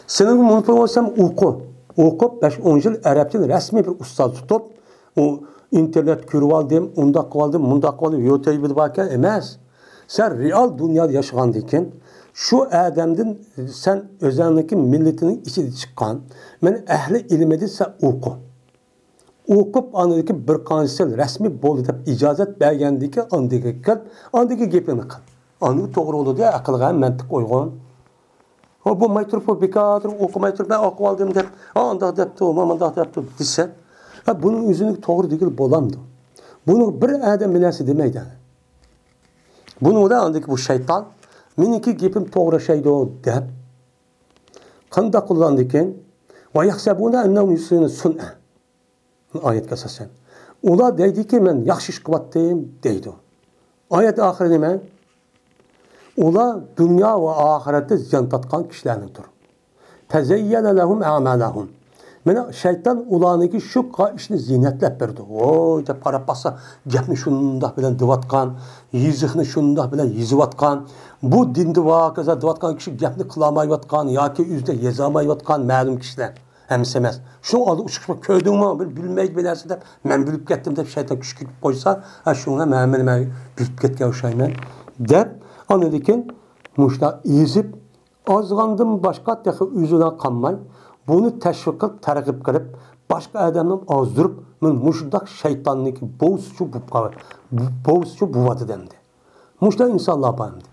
سېنىڭ مۇنىڭ بولسام ئوقۇ. ئوقۇپ، بەش-ئون يىل ئەرەبچىنى رەسمىي بىر ئۇستاز تۇتۇپ، ئۇ ئىنتېرنېت كۆرۈۋالدىم، ئۇنداق قىلىۋالدىم، مۇنداق قىلىۋالدىم، يۇتۇبىدا باركەن ئەمەس. سەن رېئال دۇنيادا ياشىغاندىن كېيىن، شۇ ئادەمدىن سەن ئۆزۈڭنىڭكى مىللىتىنىڭ ئىچىدە چىققان، مەن ئەھلى ئىلمىدە سەن ئوقۇ. ئوقۇپ، ئاندىن كېيىن بىر قانچە يىل رەسمىي بولدى دەپ ئىجازەت بەرگەندىن كېيىن، ئاندىن كېيىن كەل، ئاندىن كېيىن گېپىڭنى قىل. ئاندىن كېيىن توغرا بولىدۇ، ئەقىلگە ھەم مەنتىق ئۇيغۇن. ھو، بولماي تۇرۇپ، بۇ بىكار تۇرۇپ، ئوقۇماي تۇرۇپ، مەن ئوقۇپ ئالدىم دەپ، ھا، ئانداق دەپتۇ، مانا مۇنداق دەپتۇ دېسە، ھا، بۇنىڭ ئۆزىنى توغرا دېگىلى بولامدۇ؟ بۇنىڭ بىر ئادەم بىر نەرسە دېمەيدۇ. بۇنىڭدا ئاندىكى بۇ شەيتان، مېنىڭكى گېپىم توغرا ئوخشايدۇ دەپ، قانداق قىلغاندىكىن، ۋە يەھسەبۇنە ئەننەھۇم يۇھسىنۇنە سۇنئەن. ئايەتكە ئاساسەن. ئۇلار دەيدىكى، مەن ياخشى ئىش قىلىۋاتتىم، دەيدۇ. ئايەت ئاخىرى نېمە؟ ئۇلار دۇنيا ۋە ئاخىرەتتە زىيان تارتقان كىشىلەرنىڭدۇر. فەزەييەنە لەھۇم ئەمەلەھۇم. مانا شەيتان ئۇلارنىڭكى شۇ قىلغان ئىشىنى زىينەتلەپ بېرىدۇ. ۋوي دەپ قاراپ باقسا، گەپنى شۇنداق بىلەن دېۋاتقان، يېزىقنى شۇنداق بىلەن يېزىۋاتقان، بۇ دىندا ۋاكىزا دېۋاتقان كىشى گەپنى قىلالمايۋاتقان ياكى ئۆزىدە يېزالمايۋاتقان مەلۇم كىشىلەر. ھەممىسى ئەمەس. شۇنىڭ ئالدىغا ئۇچۇپ، «كۆردۈڭمۇ؟ بىر بىلمەيدۇ بىر نەرسە» دەپ، «مەن بىلىپ كەتتىم» دەپ شەيتان كۈچ كېتىپ قويسا، «ھە، شۇڭا مەن مەن بىلىپ كەتكەن ئوخشايمەن» دەپ، ئاندىن كېيىن مۇشۇنداق ئېزىپ، ئازغاندىن باشقا تېخى ئۆزىلا قالماي، بۇنى تەشۋىق قىلىپ، تەرغىب قىلىپ، باشقا ئادەمنى ئازدۇرۇپ، مانا مۇشۇنداق شەيتاننىڭكى بوۋىسىچۇ بولۇپ قالىدۇ. بوۋىسىچۇ بولۇۋاتىدۇ ئەمدى. مۇشۇنداق ئىنسانلار بار ئەمدى.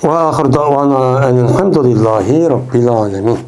وآخر دعوانا أن الحمد لله رب العالمين.